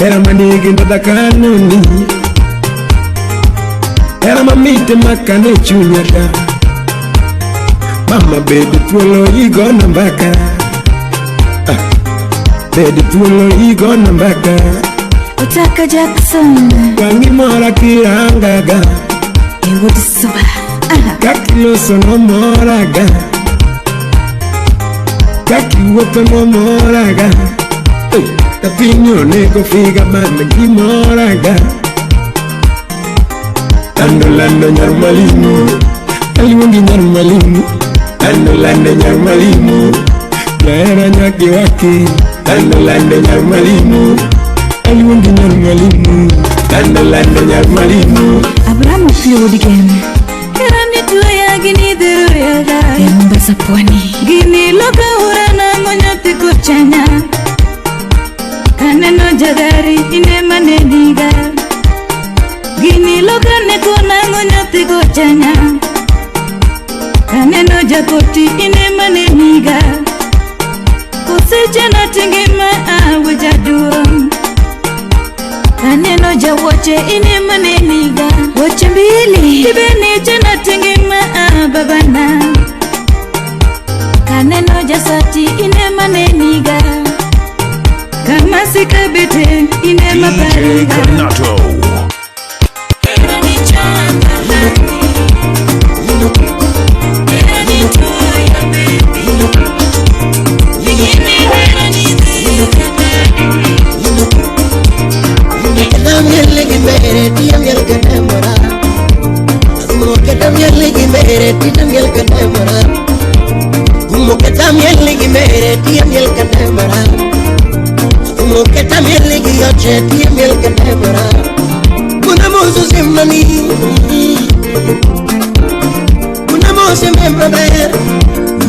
A: Era manigi ndada kanoni. Era mamit makane chunya ka. Mama bedi thuolo igona mbaka. Bedi thuolo igona mbaka.
J: Otaka Jackson.
A: Wang'i mora kirangaga.
J: Ewuod suba.
A: Kakiloso nomoraga. Kakiwuotho nomoraga. Tapinyo onego figa mama gimoraga. Lando lando nyar mwalimu. Aluongi nyar mwalimu. Lando lando nyar mwalimu. Jahera nyaki waki. Lando lando nyar mwalimu. Aluongi nyar mwalimu. Lando lando nyar mwalimu.
J: Abraham Opiyo wuod Gem. Herani tuoya gini dhero yaga. E Mombasa pwani. Gini loka ura nang'o nyathi kochanya. Kaneno jagari ine maneniga. Gini loka neko nang'o nyathi kochanya. Kaneno jakoti ine maneniga. Kosechana tingima awe jaduong'. Kaneno jawoche ine maneniga. Woche mbili tibeni chana tingima babana. Kaneno jasati ine maneniga. Kama sikabete ine mapariga.
B: DJ Kanato.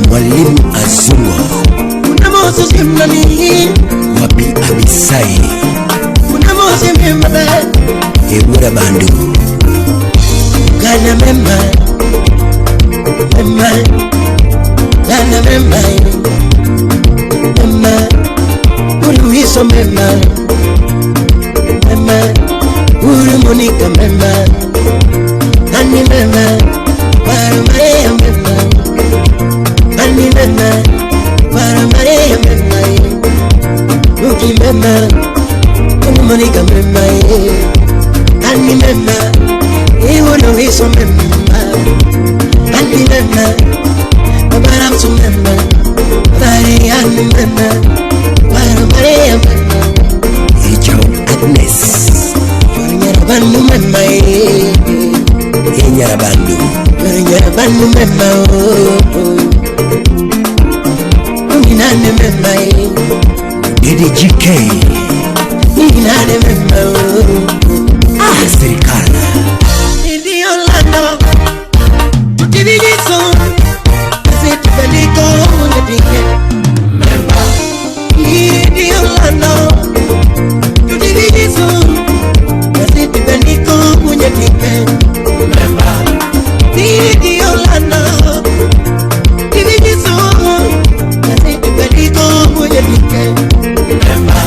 K: Mwalimu Azungo Wabi Abisai Ewura Bandu
F: Gana mema mema Gana mema mema Uruhiso mema mema Uru Monica mema Ani mema Para Maria mema Ani mema Para Maria mema Uki mema Uru Monica mema Ani mema Uruhiso mema Ani mema Babaramsu mema Maria mema Para Maria mema
K: Icho Agnes
F: Nyarabandu mema
K: Nyarabandu
F: Nyarabandu mema Ninane mema
K: Dede GK
F: Ninane mema
K: Ah serikali
F: Ndi Orlando Tutibiliso Azetibaliko Nyadinge Mema Ndi Orlando Tutibiliso Azetibaliko Nyadinge Mema Ndi Orlando Tutibiliso Azetibaliko Nyadinge Mema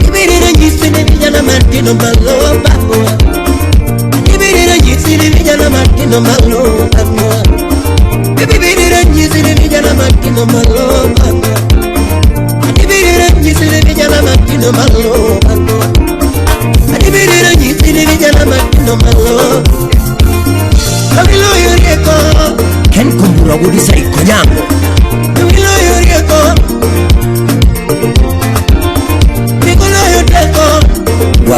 F: Ibirira nyisine vijana martino malo bangwa Ibirira nyisine vijana martino malo bangwa Ibirira nyisine vijana martino malo bangwa Ibirira nyisine vijana martino malo bangwa Ibirira nyisine vijana martino malo Awilo yorieko
K: Ken Kumbura wudi sai konyango
F: Awilo yorieko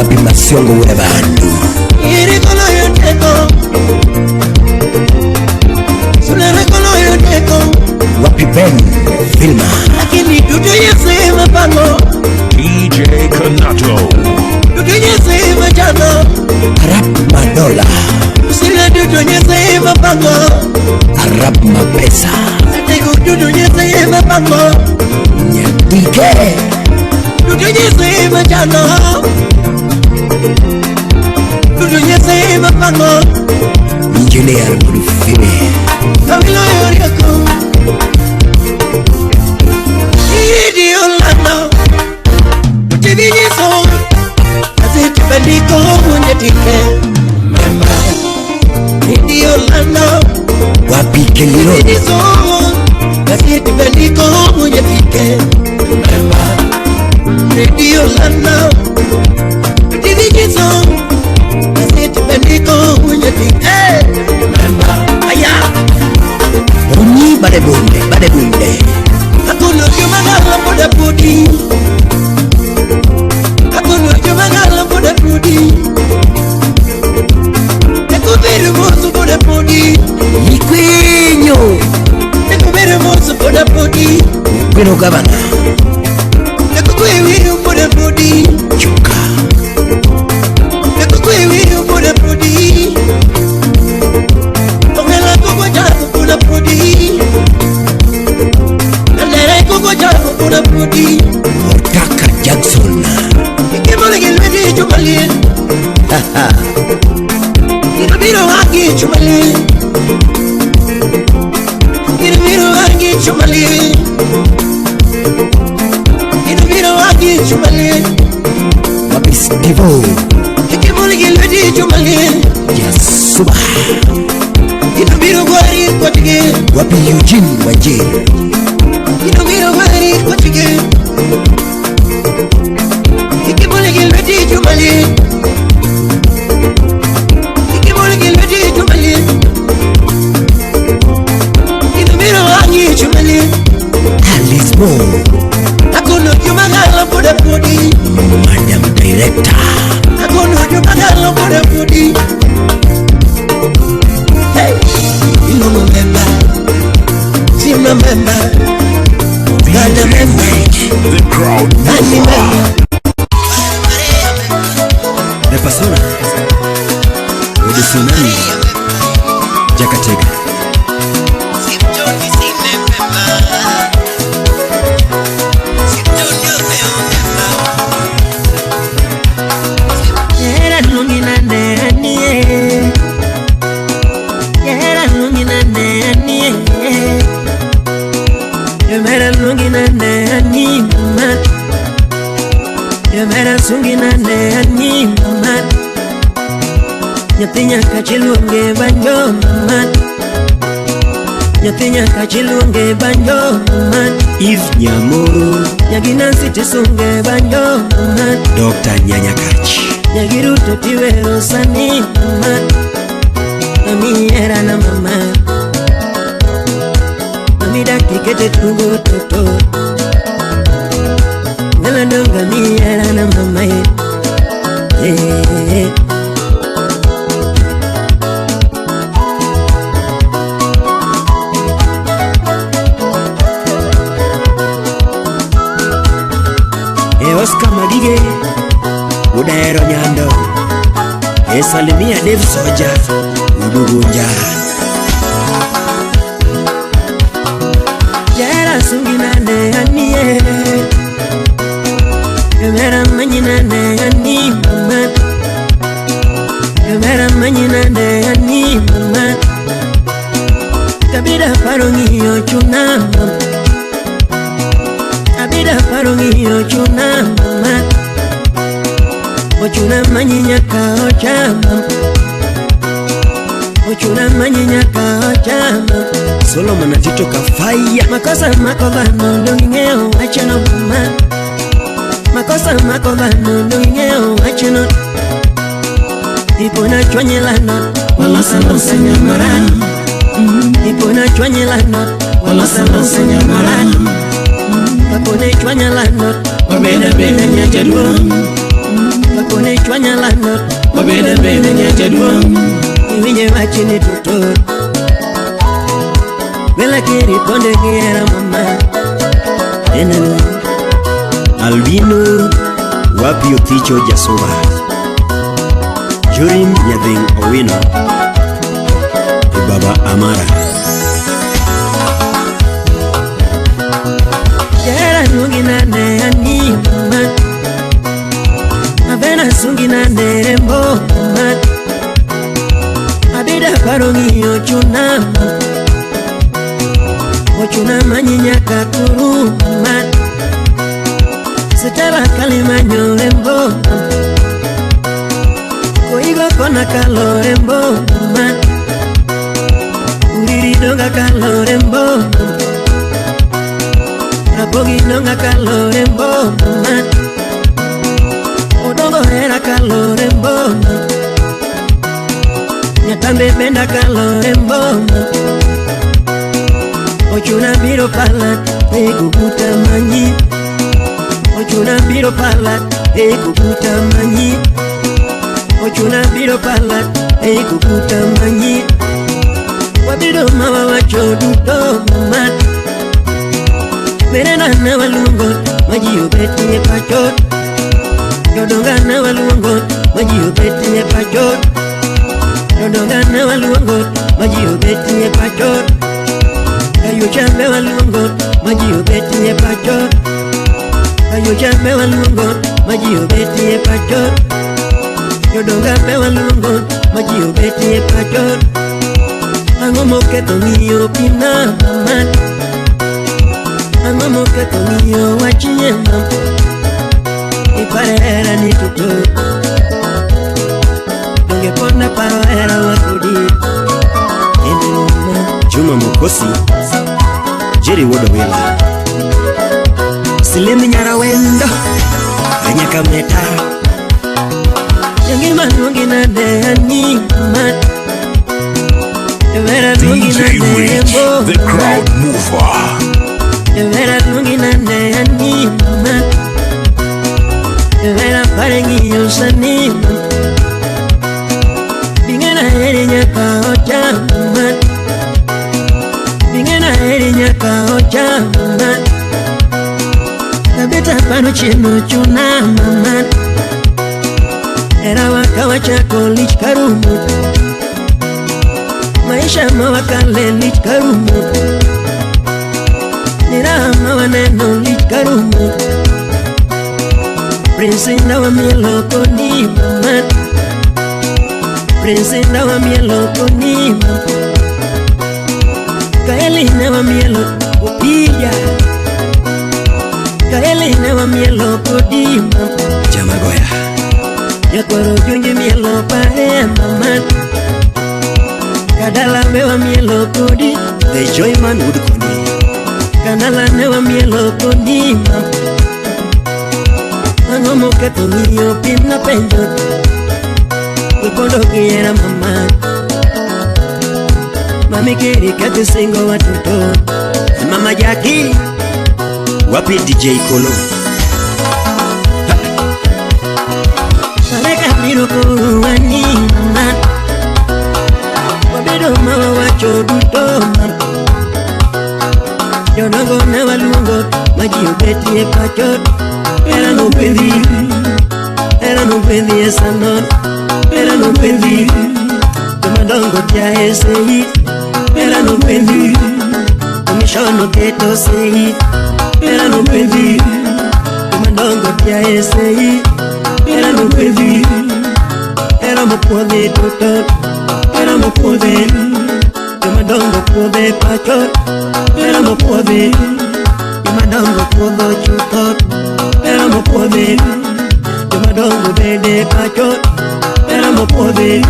K: Wapi Masiongo ule bandu.
F: Irikolo yoteko. Sunarekolo yoteko.
K: Wapi Ben Vilma.
F: Lakini dudu yese mapango.
B: DJ Kanato.
F: Dudu yese majano.
K: Arab Madola.
F: Sila dudu yese mapango.
K: Arab Mapesa.
F: Ateko dudu yese mapango.
K: Nyadike.
F: Dudu yese majano. Dudu yese mapango.
K: Engineer Mrufime.
F: Kamilo yoriako. Idi olano. Utibinyiso. Aziti bandiko munyetike. Mama. Idi olano.
K: Wapi Keliro.
F: Utibinyiso. Aziti bandiko munyetike. Mama. Idi olano. Utibinyiso. Aziti bandiko munyetike. Mama. Aya.
K: Onyi badebunde badebunde.
F: Hakuno jumagala boda pudi. Hakuno jumagala boda pudi. Ekuberu mozo boda pudi.
K: Nikwenyo.
F: Ekuberu mozo boda pudi.
K: Kweno gavana.
F: Ekukwewi boda pudi.
K: Chuka.
F: Ekukwewi boda pudi. Ongela koko jago boda pudi.
K: Otaka Jackson. Wapi Stevo. Yasuba. Wapi Eugene Wanjiru. Alice Mo. Madam Director.
F: Hey, you know remember. See remember.
B: The crowd mover.
K: The Pasona with the tsunami. Jakatega.
E: Nyathi nyaka chiluonge banjo mama. Nyathi nyaka chiluonge banjo mama.
K: Eve Nyamoro.
E: Nyagi Nancy tisunge banjo mama.
K: Dr. Nyanyakach.
E: Nyagi Ruto tiwero sani mama. Mami era na mama. Mami daki kete tugo toto. Ngala donga mi era na mama. Yeah.
K: Oscar Madige, Udaero Nyando, Esalimia Dave Soja, Udugunja.
E: Jera sungina ne anie, Emera manyina ne ani mama, Emera manyina ne ani mama, Kabida parongi ochuna mama. Abida parongi ochuna mama. Ochuna manyinya ka ocha mama. Ochuna manyinya ka ocha mama.
K: Solomon Atito Kafaya.
E: Makosa makoba no ngeo achano mama. Makosa makoba no ngeo achano. Ipona chwanyelano walosa losa nyamaran. Ipona chwanyelano walosa losa nyamaran. Kapone chwanyelano wabeda beda nyajaduong. Kapone chwanya lano
H: Wabeda beda nyajaduong.
E: Iwinje wachni toto. Bela kiri ponde giera mama. Eneno
K: Albino wapi Oticho Jasuba Jorim Nyadhing Owino e Baba Amara.
E: Jera nungi na ne ani mama. Avena sungi na nerembo mama. Abida parongi ochuna mama. Ochuna manyinya kakuru mama. Sitara kalimanyo rembo mama. Koigo kona kalorembo mama. Uriri donga kalorembo mama. Rapogi donga kalorembo mama. Odongo hera kalorembo mama. Nyatambe benda kalorembo mama. Ochuna biro pala ego manyi. Ochuna biro pala ego manyi. Ochuna biro pala ego manyi. Wabiro mawa wacho duto mama. Merena na walungo maji obeti e pacho. Jodonga na walungo maji obeti e pacho. Jodonga na walungo maji obeti e pacho. Kayo chambe walungo maji obeti e pacho. Kayo chambe walungo maji obeti e pacho. Jodonga be walungo maji obeti e pacho. Ang'o moketho ng'iyo pina mama. Ang'o moketho ng'iyo wachie mama. Ipare hera ni toto. Donge pod naparo hera wa kodi. Ene mama.
K: Juma Mokosi Jerry Wodowela Silemi Nyarawendo Anyaka Meta.
E: Jangima luongi nade ani mama. Evera luongi
B: DJ
E: nade
B: Rich,
E: rembo
B: the crowd mover.
E: Evera luongi nade ani mama. Evera pare ng'iyo sani mama. Bingena heri nyaka ocha mama. Bingena heri nyaka ocha mama. Kabeta pano chieno chuna mama. Era wakawa chako lich karumo. Maisha mawakale lich karumo. Nira mawaneno lich karumo. Prince ndawa mielo koni mama. Prince ndawa mielo koni mama. Kaeli ndawa mielo opija. Kaeli ndawa mielo kodi mama.
K: Jamagoya
E: Nyakwaro jonge mielo pare mama. Kadala mewa mielo kodi.
K: The Joyman would koni.
E: Kanala newa mielo kodi mama. Ang'o moketho ng'iyo pimna penjo. Wepondo giera mama. Mami kiri kati singo watoto.
K: Mama Jackie wapi DJ Kolo.
E: Sareka biro koruani mama. Wabedo mawa wacho duto mama. Jodongo ne waluongo maji obeti e pacho. Era nopedhi, era nopedhi e sano. Era nopedhi, jomadongo tia e sei. Era nopedhi, komishono keto sei. Era nopedhi, jomadongo tia e sei. Era nopedhi, era mopuodhi toto. Era mopuodhi, jomadongo puodhe pacho. Era mopuodhi, jomadongo puodho chutho. Era mopuodhi, jomadongo bede pacho. Era mopuodhi,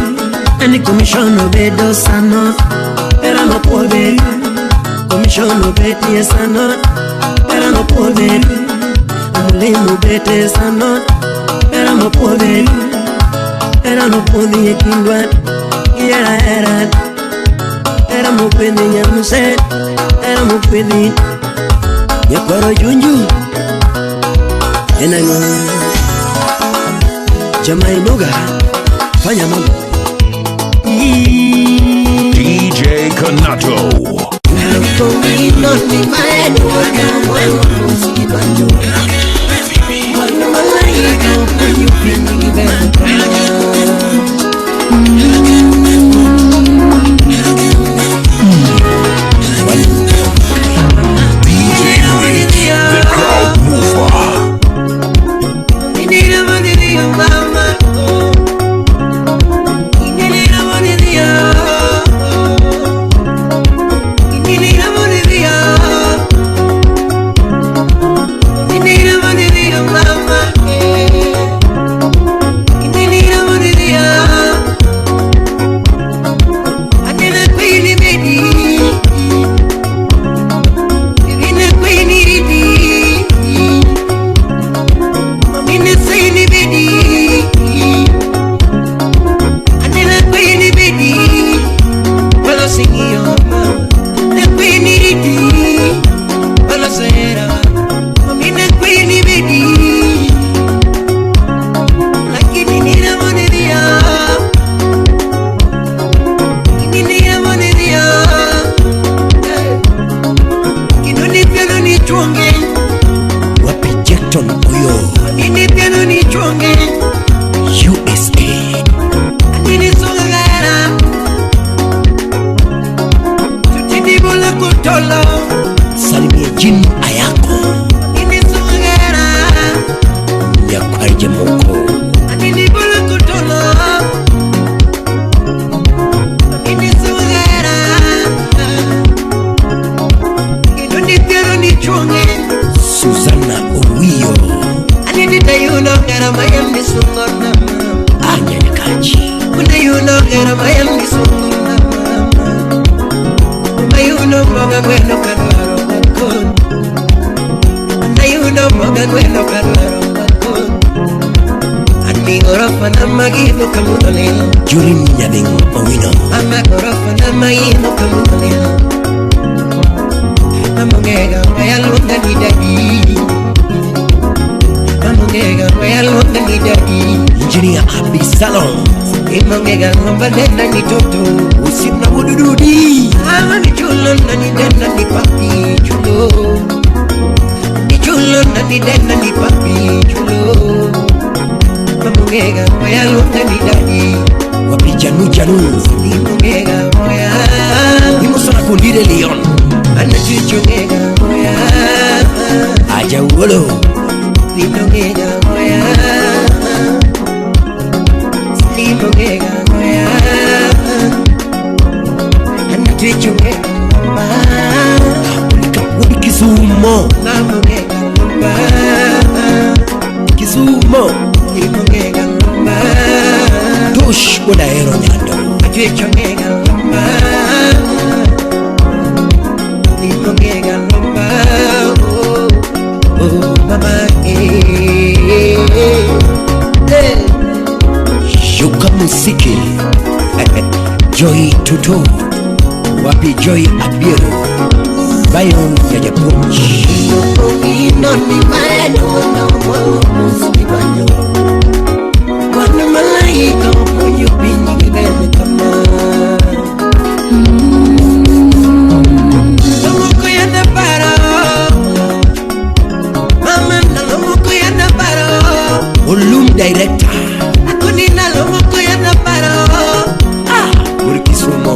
E: ani komishono bedo sano. Era mopuodhi, komishono betie sano. Era mopuodhi, amulimu bete sano. Era mopuodhi, era nopuodhi e kindwa. Era era, era mopuodhi nyamuse. Era mopuodhi nyakwaro junju. Enang'o
K: Jamainuga, fanya mambo.
B: DJ Kanato. DJ Rich, the crowd mover.
K: Salimia Jim Ayako Nyakwarje Moko Susanna Owiyo Anyanyakaji Jurin Nyabing Owino Engineer Abdi Salom Usimna Wudududi Wapi Janu Janu Imosona Kundire Leon Ajawolo Kisumo Kisumo Tush Bodaero Nyando Shuka Musiki Joy Tutu Wapi Joy Abiero Bayon Yajapunch Olum Director Kisumo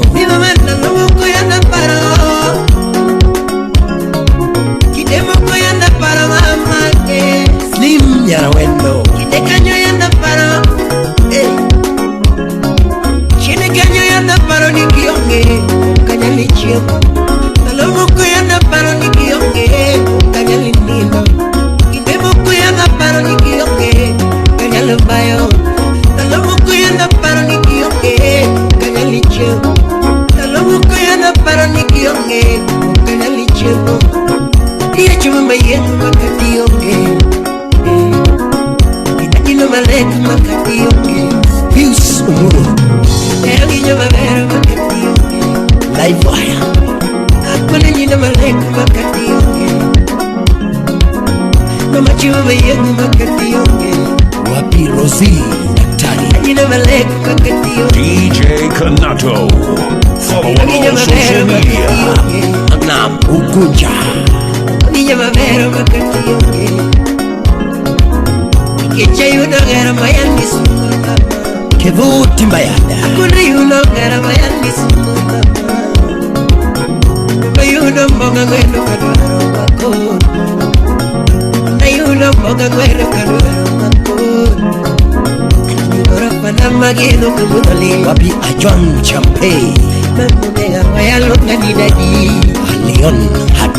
K: Slim Yarawendo Pius Umuro Live Wire Wapi Rosie.
B: DJ Kanato. Follow on all social media.
K: Nam Ugunja. Kevu Timbayada. Wapi Ajon Champe. Leon Hart.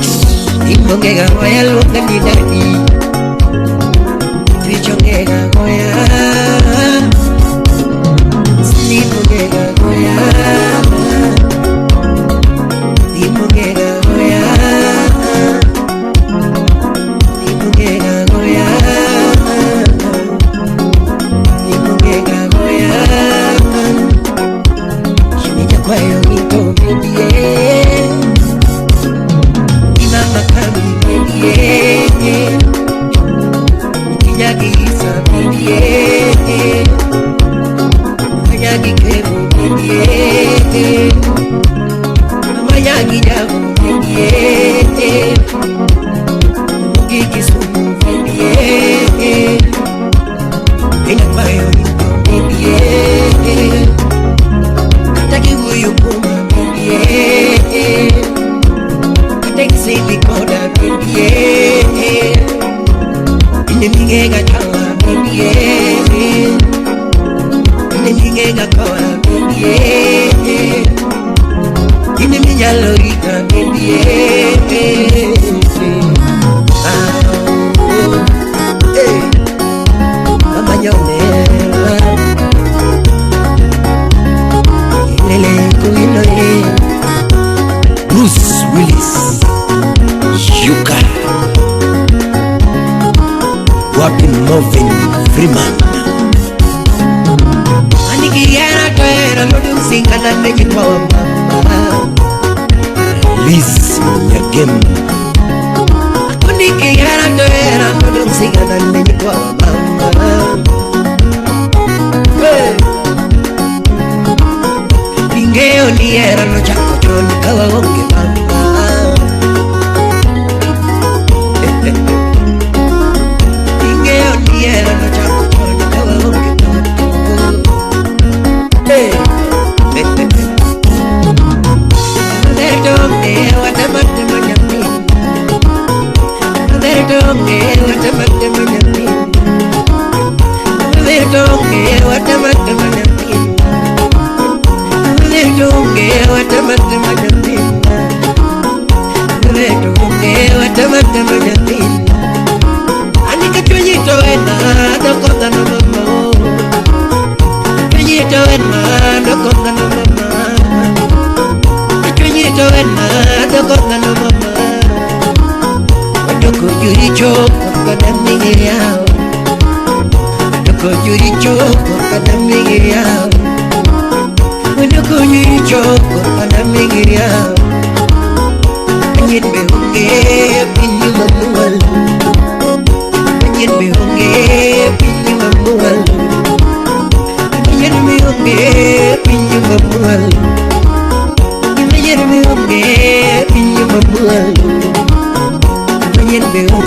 K: Bruce Willis. Yuka. Wapi Marvin Freeman. Liz Nyagem.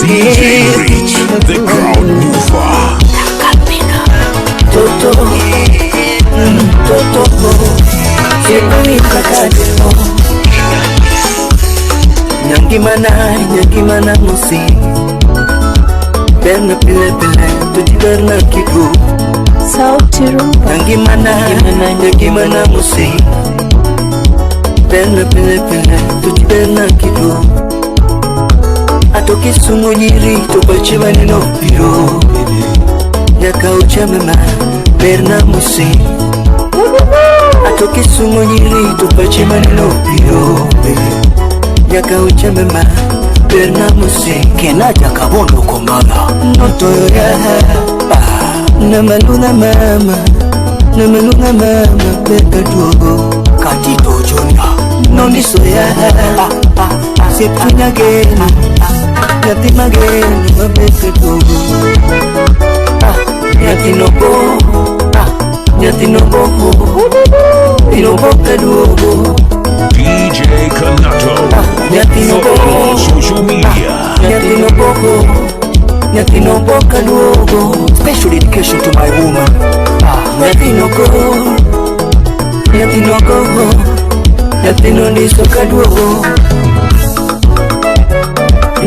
B: DJ Rich, the crowd mover.
C: Toto, toto, Nyangimana, nyangimana musi. Berna pile pile, tuji berna kibu.
D: Sauti Rumba.
C: Nyangimana, nyangimana musi. Berna pile pile, tuji berna kibu. Atoki sungu nyiri, topache maneno biro. Nyaka uchamema, berna musi. Atoki sungu nyiri, topache maneno biro. Nyaka uchamema, berna musi.
K: Kenaja kabondo komala.
C: Notoyo ya, namaluna mama, namaluna mama, beka duogo.
K: Katito jona.
C: Nondiso ya, septunya geni. Nyathi mageni mabeke duogo. Nyathi nobo, Nyathino boko, ino boka duogo.
B: DJ Kanato.
C: Nyathino
B: Follow
C: boko,
B: on social media.
C: nyathino boko, nyathino boka duogo.
L: Special dedication to my woman.
C: Nyathino go, nyathino go, nyathino ndiso kaduogo.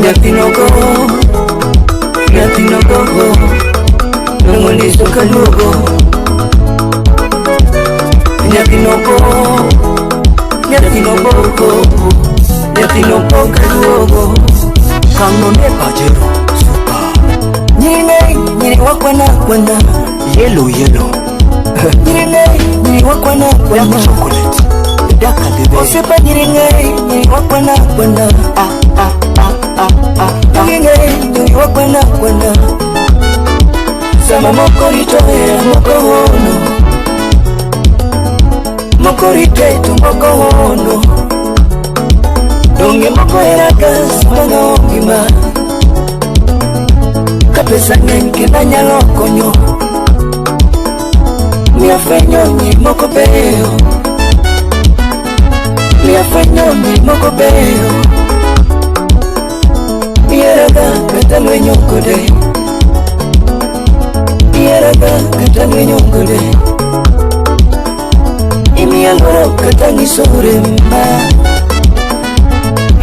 C: Nyathino go, nyathino go, nongo ndiso kaduogo. Nyathino go, nyathino boko, nyathino boka duogo.
L: Kano ne pajero. Super.
C: Nyine, nyine wakwana kwana.
L: Yellow, yellow.
C: Nyine, nyine wakwana kwana.
L: Dark chocolate. Darker the berry.
C: Osepa nyine, nyine wakwana kwana.
L: Ah, ah, ah, ah, ah, ah.
C: Nyine, nyine wakwana kwana. Sama moko ritoe moko hono. Moko ritetu moko hono. Donge moko eraka sama ngima. Kapesa ng'eny kendo anyalo konyo. Miya fwenyo nyiri moko beyo. Miya fwenyo nyiri moko beyo. Iheraga kata lwenyo kode. Iheraga kata lwenyo kode. Imiya luoro kata nyiso rem ma.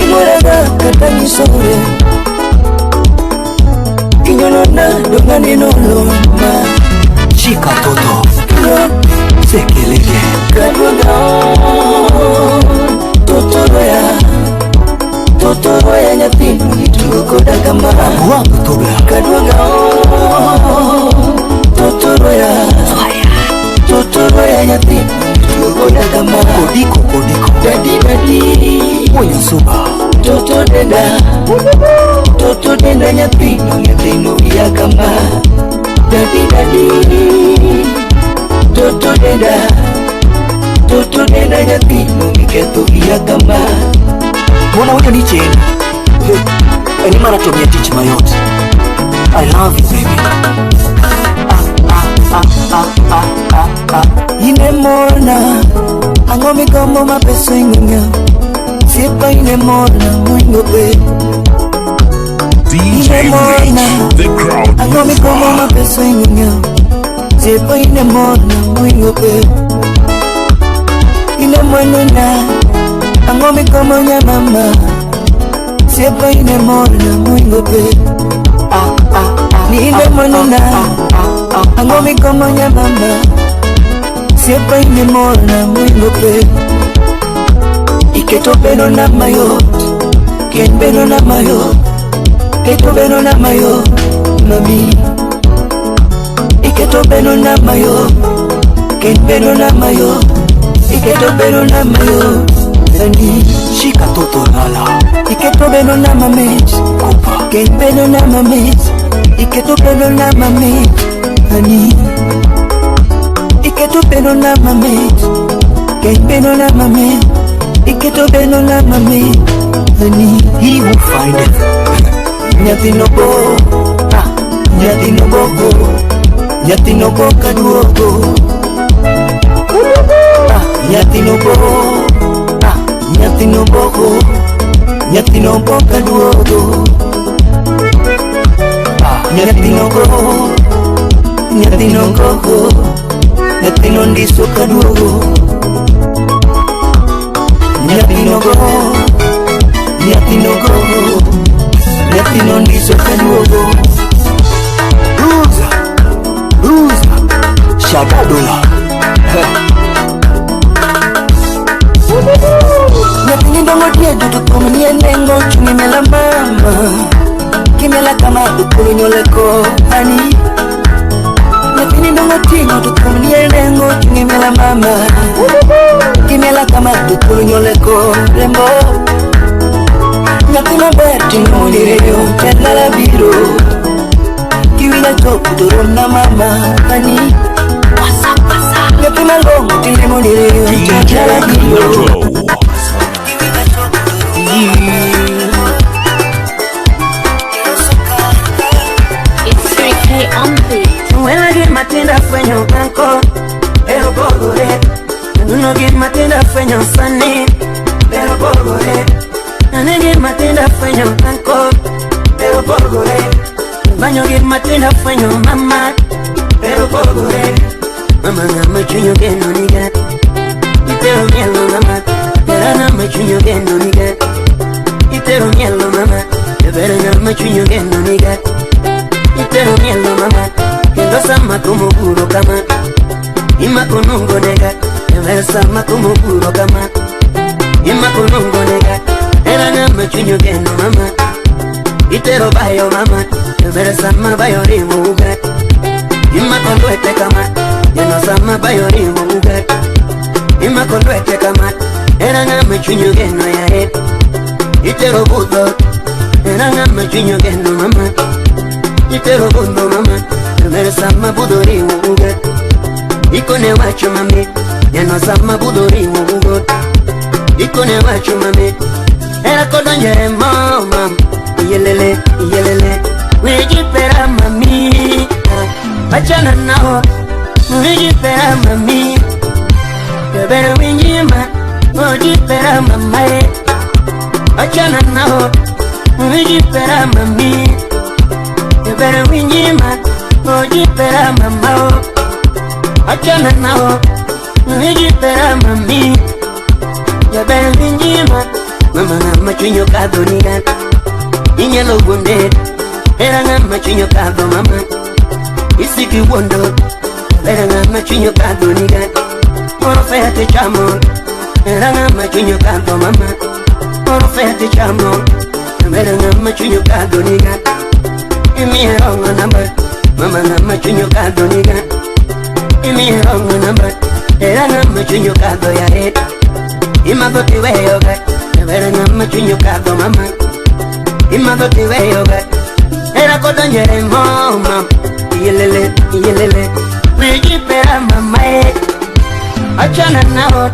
C: Iluoraga kata nyiso rem. Kinyonona donga neno loma.
L: Shika toto. Sekelele.
C: Kaduoga totoroya, totoroya nyathino gitugo koda kama.
L: Wangu tobla.
C: Kaduoga totoroya, totoroya nyathino gitugo koda kama.
L: Kodiko, kodiko.
C: Dadi dadi
L: Mwenye suba.
C: toto denda, toto denda nyathino nyathino wiya kama. Dadi dadi toto denda, toto denda nyathino miketho wiya kama.
L: Mbona wewe ni cheni? Eni mara tumia tich mayot. I love you baby.
C: Ah ah ah ah ah ah. Inemona ang'o migombo ma pesa ing'eng'a. Siepa inemona moingo be.
B: DJ
C: Inemona
B: Rich, the crowd
C: ang'o migombo ma
B: mover.
C: pesa ing'eng'a. Siepa inemona moingo be. Inemwenena ang'o migombo nya mama. Siepa inemona moingo be.
L: Ah ah ah.
C: Ni inemwenena ang'o migombo nya mama. Siepa inemona moingo be. Iketo bedo na mayot, keny bedo na mayot, keto bedo na mayot, mami. Iketo bedo na mayot, keny bedo na mayot, iketo bedo na mayot, nani.
L: Shika toto lala.
C: Iketo bedo na mamit,
L: Kopa.
C: keny bedo na mamit, iketo bedo na mamit, nani. Iketo bedo na mamit, keny bedo na mamit, iketo bedo na mamit, nani.
L: He who findeth.
C: Nyathino bo, ah, nyathino boko, nyathino boka duogo. Ah, nyathino bo, ah, nyathino boko, nyathino boka duogo.
L: Ah,
C: Nyathino go, nyathino gogo, nyathino ndiso kaduogo. Nyathino go, nyathino gogo, nyathino ndiso kaduogo.
L: Ruza. Ruza. Shagadola.
C: Nyathini dongo diedo to thum nie nengo chung' imela mama. Kimela kama to koro nyoleko ani. Nyathini dongo ting'o to thum nie nengo chung' imela mama. Kimela kama to koro nyoleko rembo. Nyathi maber ting'o diriyo jadala biro. Kiwinja chopo to romna mama ani. Nyathi malong'o tilimo diriyo
B: DJ
C: jadala biro.
B: Kanato.
D: It's 3K on beat.
E: Wela gi matindo fwenyo anko. pogore. Nuno gima tindo fwenyo sani, pero pogore. Nane gima tindo fwenyo anko, pero pogore. Banyo gima tindo fwenyo mama, pero pogore. Mama ng'ama chuny ogeno niga, itero mielo mama. Era ng'ama chuny ogeno niga, itero mielo mama. Era ng'ama chuny ogeno niga, itero mielo mama. Kendo sama kumuguro kama, imako nungo nega. Era sama kumuguro kama, imako nungo nega. Era ng'ama chuny ogeno mama, itero bayo mama. Era sama bayo riwo uga, imako lwete kama. Yano sama bayo riwo uga, imako lwete kama. Era ng'ama chuny ogeno yae, itero budho. Era ng'ama chuny ogeno mama, itero budho mama. Era sama budho riwo uga, ikone wacho mami. Yano sama budho riwo uga, ikone wacho mami. Era kodonjere mama, iyelele iyelele. Wijipera mami, achana nao. Wijipera mami, bebero winjima. Ojipera mama, achana nao. Wijipera mami, bebero winjima. Ojipera mama, achana nao. Wijipera mami, bebero winjima. Mama ng'ama chuny okadho niga, inyalo wuonde. Era ng'ama chuny okadho mama, isiki wuondo. Era ng'ama chuny okadho niga, moro fete chamo. Era ng'ama chuny okadho mama, moro fete chamo. Era ng'ama chuny okadho niga, imiye wrong number. Mama ng'ama chuny okadho niga, imiye wrong number. Era ng'ama chuny okadho yae, imadho tiweyoga. Era ng'ama chuny okadho mama, imadho tiweyoga. Era kodonjere mama, iyelele iyelele. Wijipera mama, achana nao.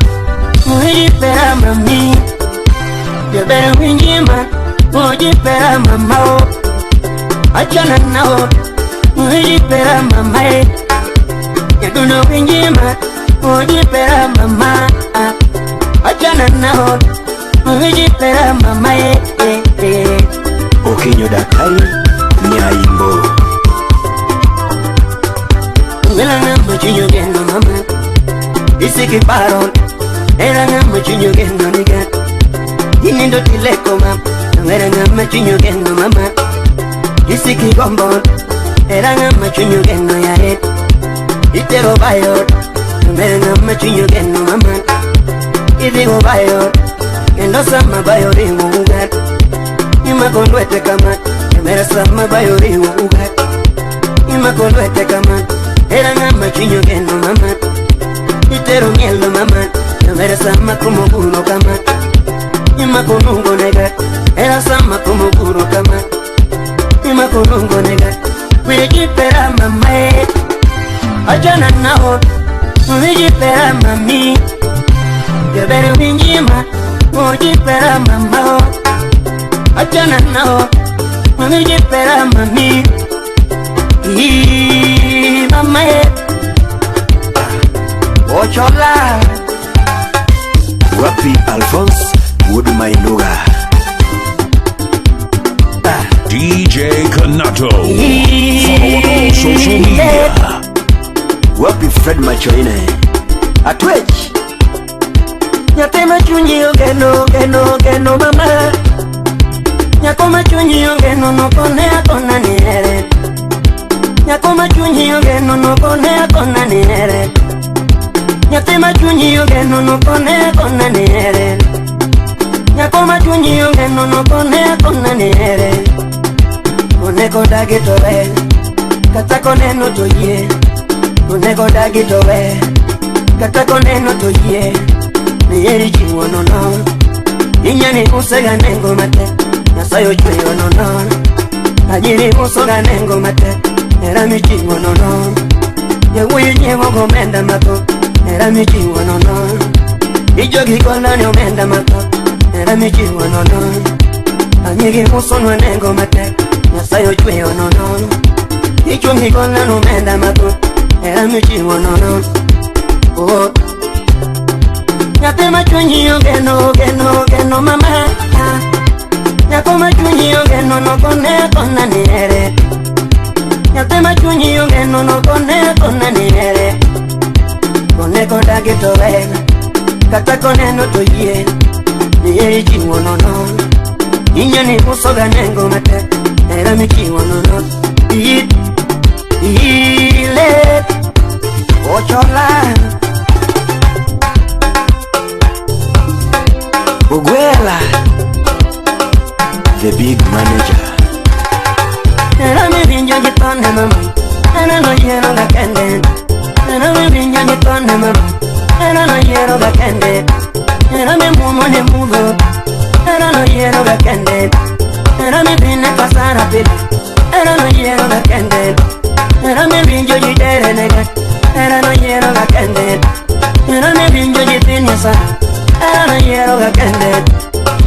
E: Wijipera mami, jebere winjima. Ojipera mama, achana nao. Wijipera mama, nyadundo winjima. Ojipera mama, achana nao. Wijipera mama.
K: Okinyo Daktari Nyaimbo.
E: Era ng'ama chuny ogeno mama, isiki paro. Era ng'ama chuny ogeno niga, inindo tileko mama. Era ng'ama chuny ogeno mama, isiki gombo. Era ng'ama chuny ogeno yae, itero bayo. Era ng'ama chuny ogeno mama, idhigo bayo. Kendo sama bayo riwo uga, imako lwete kama. Era sama bayo riwo uga, imako lwete kama. Era ng'ama chuny ogeno mama, itero mielo mama. Era sama kumuguro kama, imako nungo nega. Era sama kumuguro kama, imako nungo nega. Wijipera mama, achana nao. Wijipera mami, jebere winjima. Ojipera mama, achana nao. Wijipera mami, mama. Ochola.
K: Wapi Alphonse Woodmainuga.
B: DJ Kanato. Follow on all social media.
K: Wapi Fred Machoine. Atwech.
E: Nyathi ma chunyi ogeno ogeno ogeno mama. Nyako ma chunyi ogeno nokone akona ni here. Nyako ma chunyi ogeno nokone akona ni here. Nyathi ma chunyi ogeno nokone akona ni here. Nyako ma chunyi ogeno nokone akona ni here. Onego dagi to we, kata koneno to yie. Onego dagi to we, kata koneno to yie. Nieri chiwo nono, inyani usega nengo matek. Nyasaye ochweyo nono, ajiri usoga nengo matek. Era michiwo nono, yawuoyi nyiewo gomenda mathoth. Era michiwo nono, ijogi golani omenda mathoth. Era michiwo nono, anyigi usonwa nengo matek. Nyasaye ochweyo nono, ichungi golani omenda mathoth. Era michiwo nono, Oh. Nyathi ma chunyi ogeno ogeno ogeno mama Nyako ma chunyi ogeno nokone kona ni here Nyathi ma chunyi ogeno nokone kona ni here Kone kodagi to ber kata koneno to yie Ni heri chiwo nono Inyo ni usoga nengo matek Hera michiwo nono It Ile Ochola
L: Ogwela The big manager.
E: Era mi winjo gi thone mama Era no yiero ga kende Era mi winjo gi thone mama Era no yiero ga kende Era mi muomo ne mudho Era no yiero ga kende Era mi dhine kasara pile Era no yiero ga kende Era mi winjo ji tere nega Era no yiero ga kende Era mi winjo ji thin sa Era no yiero ga kende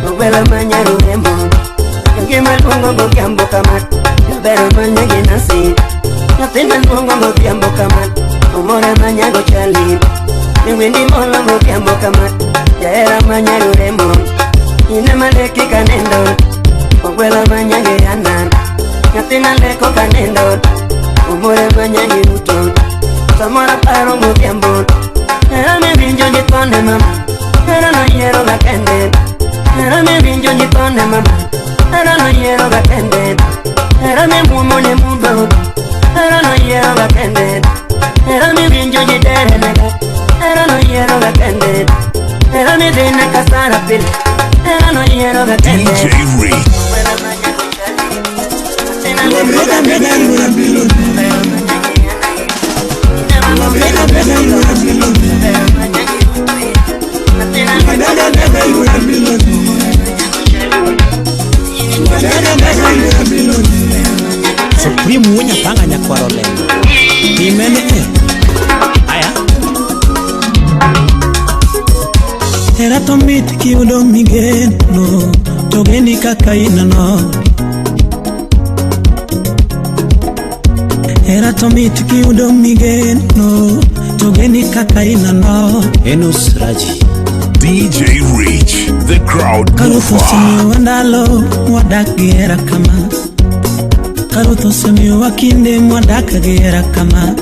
E: Ogwela manyaru remo Ngima luongo godhiambo kama Jabero manya gi nasi Nyathina luongo godhiambo kama Omora manyago chali Miwindi molo godhiambo kama Jahera manyaru remo Ine maleki kanendo Ogwela manya gi ana Nyathina leko kanendo Omora manya gi ruto Samora paro godhiambo Hera miwinjo gi thone mama Hera no yiero ga kende Hera miwinjo gi thone mama Era no yiero ga kende Era mi muomo ne mudho Era no yiero ga kende Era mi winjo ji tere nega Era no yiero ga kende Era mi dhine kasara pile Era no yiero ga kende
B: DJ Reach.
K: Supreme wunya panga nyakwaro lendo. Imene e. Aya.
H: Hera to mit kiyudo migeno to geni kaka ineno Hera to mit kiyudo migeno to geni kaka ineno
K: Enos Raji.
B: DJ Reach, the crowd
H: Karuth
B: mover.
H: osemiyowa ndalo mwadak gi hera kama Karuth osemiyowa kinde mwadak gi hera kama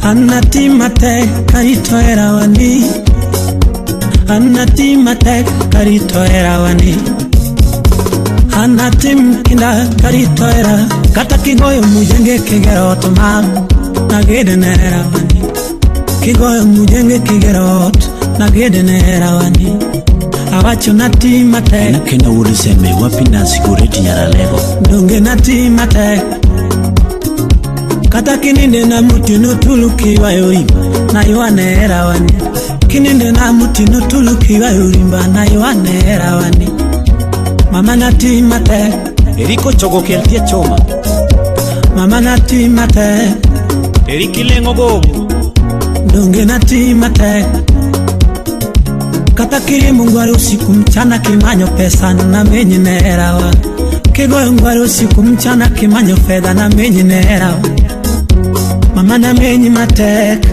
H: An natim matek karito herawani An natim matek karito herawani An natim kinda karito hera Kata kigoyo mujenge kigero ot ma Nagede ne herawani Kigoyo mujenge kigero ot Nagede ne herawani Awacho natim matek
K: Nakena wuod Seme wapi Nancy Goreti Nyaralego.
H: Donge natim matek Kata kininde na mutino tulu kiwayo rimba Naywane herawani Kininde na mutino tulu kiwayo rimba Naywane herawani Mama natim matek
K: Eriko chogo kel tie choma.
H: Mama natim matek
K: Eriki leng'o gogo.
H: Donge natim matek Kata kiriembo ngware usiku mchana kimanyo pesa na menyi ne herawa Kigoyo ngware usiku mchana kimanyo fedha na menyi ne herawa Mama na menyi matek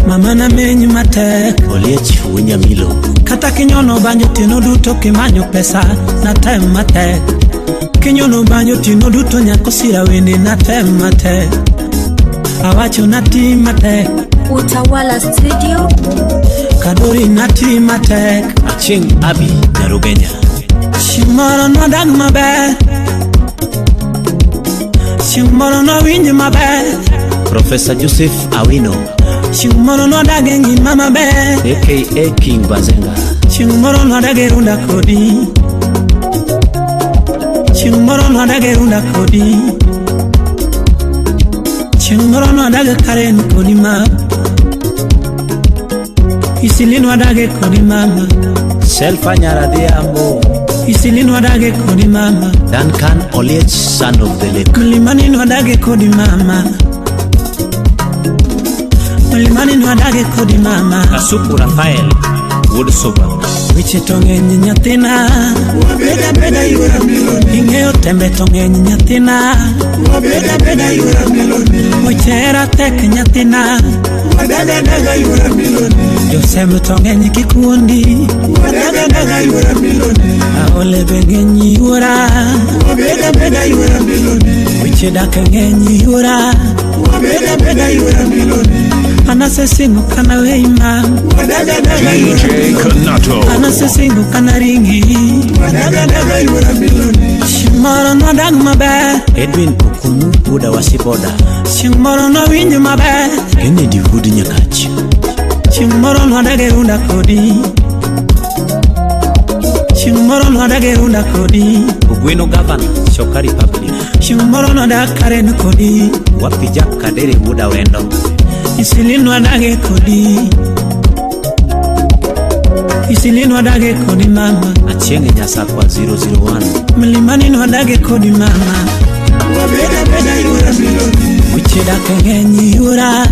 H: Mama na menyi matek
K: Oliech wunya milo.
H: Kata kinyono banjo otieno duto kimanyo pesa na tem matek Kinyono banjo otieno duto nyako sira wende na tem matek Awacho natim matek
D: Utawala Studio.
H: Kadori natim matek
K: Achieng' Abi Nyarugenya.
H: Chieng' moro nwadag maber Chieng' moro nwawinj maber
K: Professor Joseph Awino
H: Chieng' moro nwadag e ngima maber
K: aka King Bazenga.
H: Chieng' moro nwadag e runda kodi Chieng' moro nwadag e runda kodi Chieng' moro nwadag e Karen kodi ma Isili nwadag e kodi mama
K: Selfa Nyaradhiambo.
H: Isili nwadag e kodi mama
K: Duncan Oliech son of the lake.
H: Mlimani nwadag e kodi mama Mlimani nwadage kodi mama
K: Kasuku Rafael.
H: Wuod Suba. Weche to ng'eny nyathina,
G: Wabeda beda yuora miloni.
H: Ing'eyo tembe to ng'eny nyathina,
G: Wabeda beda yuora miloni.
H: Weche hera tek nyathina,
G: Wadaga daga yuora miloni.
H: Josem to ng'eny kikundi,
G: Wadaga daga yuora miloni.
H: Aole be ng'eny yuora,
G: Wabeda beda yuora miloni.
H: Weche dak ng'eny yuora,
G: Wabeda beda yuora miloni.
H: Anasesingo kana weima,
G: Wadaga daga yuora
B: DJ
G: miloni.
B: Kanato.
H: Anasesingo kana ringi,
G: Wadaga daga yuora miloni.
H: Chieng' moro nodag maber,
K: Edwin Okumu Buda Wasiboda.
H: Chieng' moro nowinj maber,
K: Kennedy Wood Nyakach.
H: Chieng' moro nwadag e runda kodi, Chieng' moro nwadag e runda kodi,
K: Ogweno Gavana Shoka Republic.
H: Chieng' moro nwadag Karen kodi,
K: Wapi Jack Kadere Wuod Awendo.
H: Isili nwadage kodi, Isili nwadage kodi mama,
K: Achieng' Nyasakwa 001.
H: Mlimani nwadage kodi mama,
G: Wabeda beda yuora miloni.
H: Weche dak ng'eny yuora,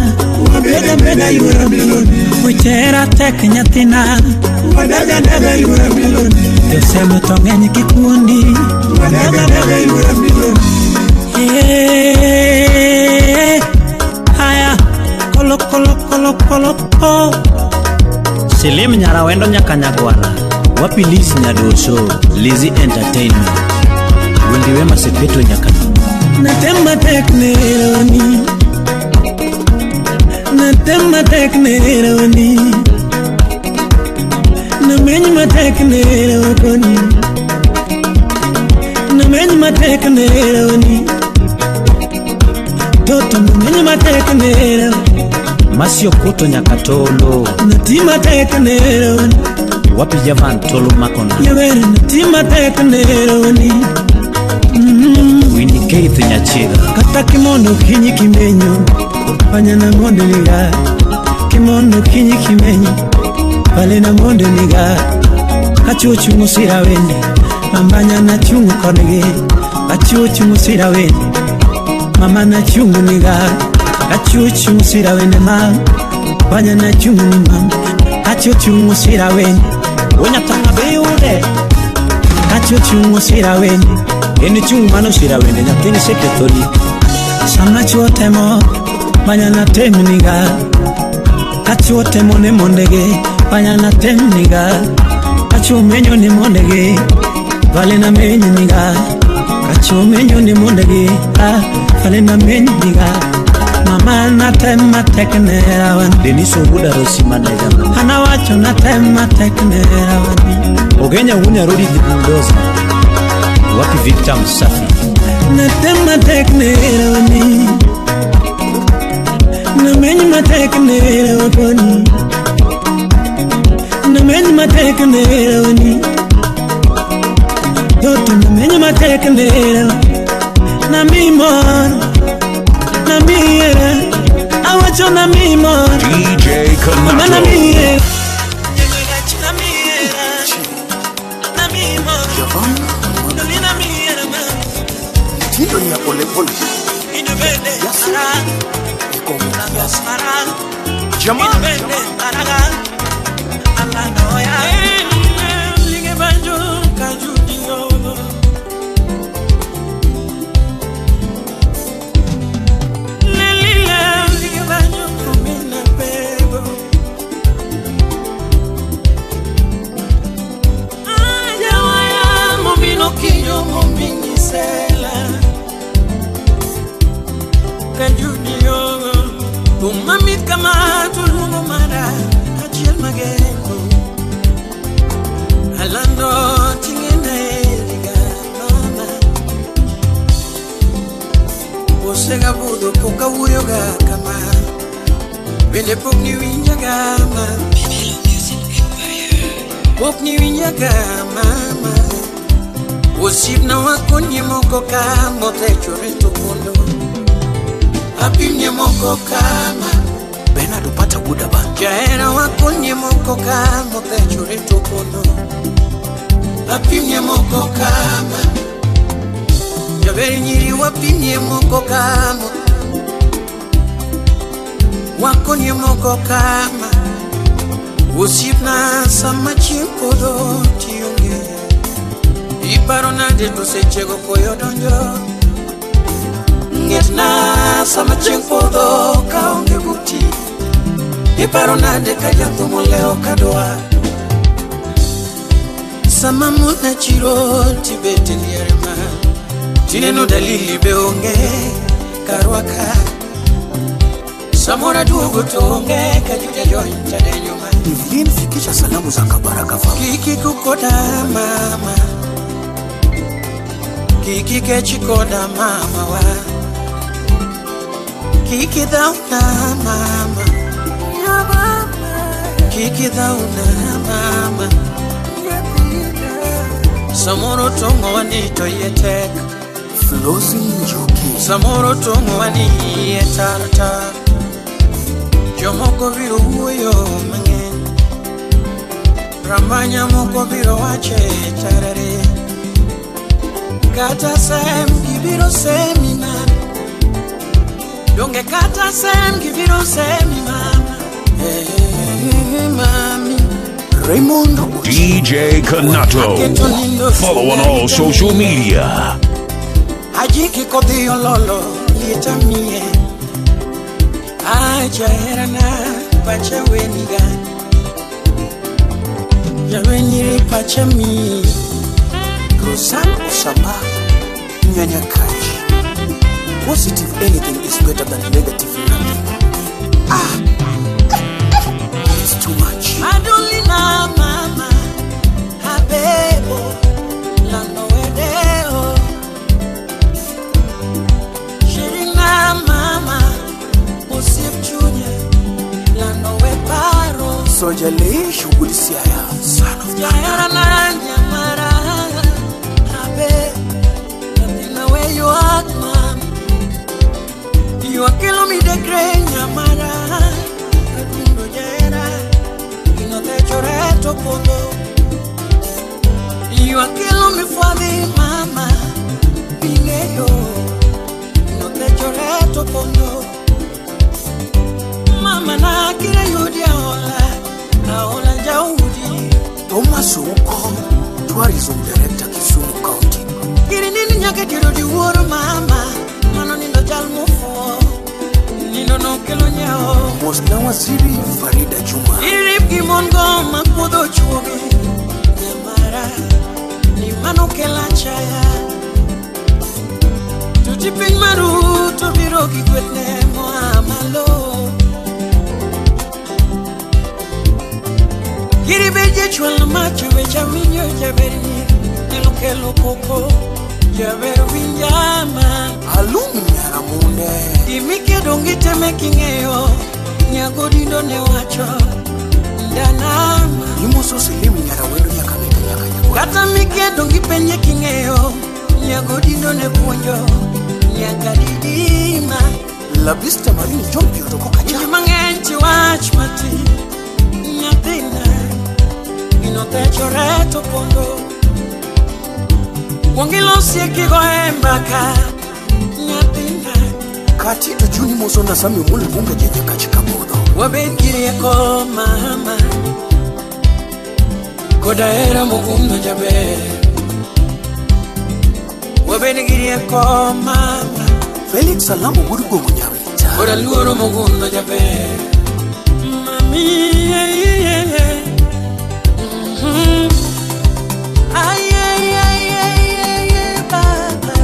G: Wabeda beda yuora miloni.
H: Weche hera tek nyathina,
G: Wadaga daga yuora miloni.
H: Josem to ng'eny kikundi,
G: Wadaga daga yuora miloni.
H: Eh, haya kolo kolo kolo kolo ko.
K: Selim Nyarawendo nyaka Nyagwara. Wapi Liz Nyadoso. Lizzy Entertainment. Wendi Wema Sepetu nyaka.
H: Natem matek ne rawani, Natem matek ne rawani, Nameny matek ne rawakoni, Nameny matek ne rawani, Toto nameny matek ne rawani,
K: Masio Koto nyaka Tolo.
H: Nati matek ne rawani,
K: Wapi Javan Tolo Makona.
H: Yawere nati matek ne rawani.
K: Winnie Keith Nyachiga.
H: Kata kimondo kinyi kimenyo, panya na mondo niga. Kimondo kinyi kimenyo, pale na mondo niga. Kachuchu musira wende, mambanya na chungu konege. Kachuchu musira wende, mama na chungu niga. Kachuchu musira wende ma, panya na chungu ni ma. Kachuchu musira wende,
K: Wonyatanga beyude.
H: Kachuchu musira wende.
K: En chung' mano sira wende nyathini sekethoni.
H: Sama chuo temo, panya na tem niga. Kachuo temo ne mondege, panya na tem niga. Kachuo menyo ne mondege, vale na menyo niga. Kachuo menyo ne mondege, ah, vale na menyo niga. Mama na tem matek ne rawan,
K: Denis Obuda Rosi manager.
H: Ana wacho na tem matek ne rawan.
K: Ogenya Wunya Rodi the Bulldozer. Wapi Victor Msafi.
H: Na tem matek ne rawani, Na meny matek ne rawakoni, Na meny matek ne rawani, Toto na meny matek ne rawani. Na mi mor, na mi era, awacho na mi mor,
B: DJ
H: Mama na
B: Kanato.
H: mi era. Na mi era, na mi mor, na mi era ma.
I: Mitindo ni ya polepole. Niko kiasi. Jamaa.
E: Alando tingina eriga mama Osega budo poka wuyoga kama Bende pok ni winjaga ma Pok ni winjaga mama Osipna wakonye moko ka Motechore to kondo Apimye moko kama
L: Bernard Opata Gudaba.
E: Jahera wakonye moko ka Motechore to kondo Wapimye moko kama Jaber nyiri wapimye moko kama Wakonye moko kama
M: Osiepna sama chieng' podho tionge. Iparo nade to sechego koyo donjo. Ng'etna sama chieng' podho kaonge buti. Iparo nade ka jathum olewo kadwa. Sama muna chiro tibet e liare ma. Tineno dalili be onge karwaka. Samora duogo to onge ka juja jony tadenyo ma.
L: Evelyn fikisha salamu za Kabaraka family.
M: Kiki kukoda mama. Kiki kechi koda mama wa. Kiki dhauna mama. Kiki dhauna mama. Samoro tongo wani to yetek.
L: Flosi Njoki.
M: Samoro tongo wani yetarata. Jomoko biro wuoyo mang'eny. Ramanya moko biro wache tarare. Kata sem gibiro semi mama. Donge kata sem gibiro semi mama. Hey, mami.
L: Raymond
B: DJ Kanato. Follow on all social media.
M: Ajiki kodhi ololo lieta mie. Aja herana pacha weniga. Jaweniri pacha mi.
L: Rosan Osama Nyanya Kaji. Positive anything is better than negative nothing. Ah, it's too much.
M: Adolina mama habebo lando wedeo. Shirina mama osip chunya lando weparo.
L: Soja le shughuli siaya son of
M: Jayara na nyamara habe natina we you are mama. You are killing me the grey nyamara. Adundo jera inote pondo. You are killing me for the mama. Pingeyo inote choreto pondo. Mama na kire yudi aola aola jaudi.
L: Thomas Uko, Tourism Director Kisumu County.
M: Kiri nini nyaka tiro di wuoro mama. Mano nindo chal mufuo. Nindo no kelo nyao.
L: Mosna Waziri Farida Juma.
M: Irip gi mon go mapuodho chuogi. Nyamara ni mano kela chaya. Tuti piny maru to biro gi gwethne moa malo. Kiri beje chwal macho wecha winjo jaber nyiri. Nyalo kelo koko jaber winjama.
L: Alumi Nyaramunde.
M: Gimikedo ngiteme king'eyo. Nyagodindo ne wacho ndanama.
L: Imoso Selimu Nyarawendo nyaka mita nyaka nyaka.
M: Kata mikedo ngipenje king'eyo. Nyagodindo ne puonjo nyaka didima.
L: Labista Marini Jompio to koka cha.
M: Ji mang'eny ti wach mati nyathina. Inothechore to pondo. Kuong ilosie kigo e mbaka nyathina.
L: Katito Juni moso na Sami Omolo bunge jeje kachika bodo.
M: Wabed gi rieko mama. Koda hera mogundho jaber. Wabed gi rieko mama.
L: Felix Salamu wuod Gongo Nyawita.
M: Koda luoro mogundho jaber. Mami yeah, yeah, yeah. Mm-hmm. Ay, ay, ay, ay, ay, ay, baba.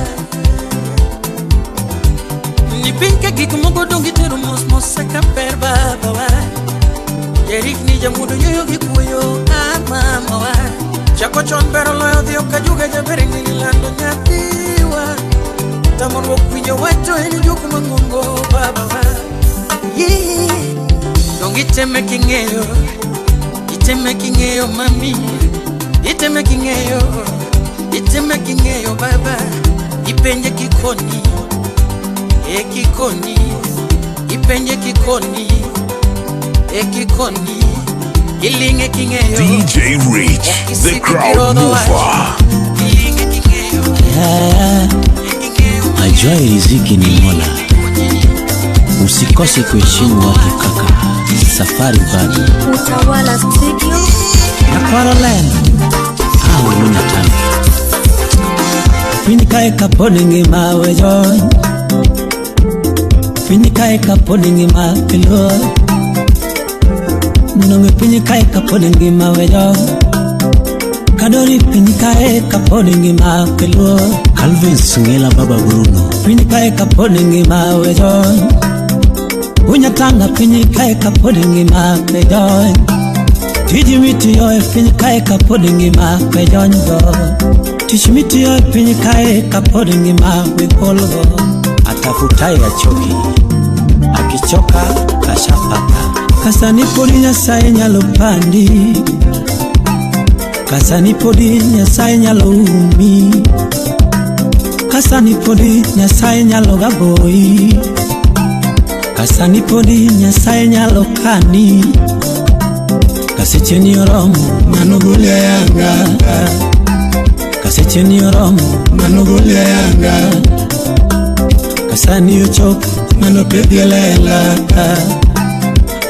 M: Ni piny ka gik moko dong itero mos mos eka ber baba wa. Jerikni jamuodo yueyo gi kuoyo ah mama wa. Chako chon ber oloyo dhiyo ka juga jaber ng'eni lando nyathiwa. Tamruok winjo wach to en juok mang'ongo baba wa. Yeah. Dong iteme king'eyo. Iteme king'eyo mami. Iteme king'eyo. Iteme king'eyo baba. Ipenje kikoni. E kikoni. Ipenje kikoni. E kikoni. Ilinge king'eyo.
B: DJ Rich, the crowd mover.
K: Ajuaye riziki ni Mola. Usikose kuheshimu watu kaka. Safari bado.
N: Utawala Studio.
H: Nyakwaro lendo.
K: Ah, Wunyatanga.
H: Piny kae kapod ngima wejo. Piny kae kapod ngima piluor. Nonge piny kae kapod ngima wejo. Kadori piny kae kapod ngima piluor.
K: Calvin Sungela Baba Bruno.
H: Piny kae kapod ngima wejo. Unyatanga piny kae kapod ngima wejo. Tiji mitiyo e piny kae kapod ngima wejonjo. Tich mitiyo e piny kae kapod ngima wepolgo.
K: Atafutaye achoki, akichoka kashapata.
H: Kasani podi Nyasaye nyalo pandi. Kasani podi Nyasaye nyalo umi. Kasani podi Nyasaye nyalo gaboi. Kasani podi Nyasaye nyalo kani. Kasecheni oromo
G: mano golia yanga.
H: Kasecheni oromo
G: mano golia yanga.
H: Kasani ochopo
G: mano pedhi lela.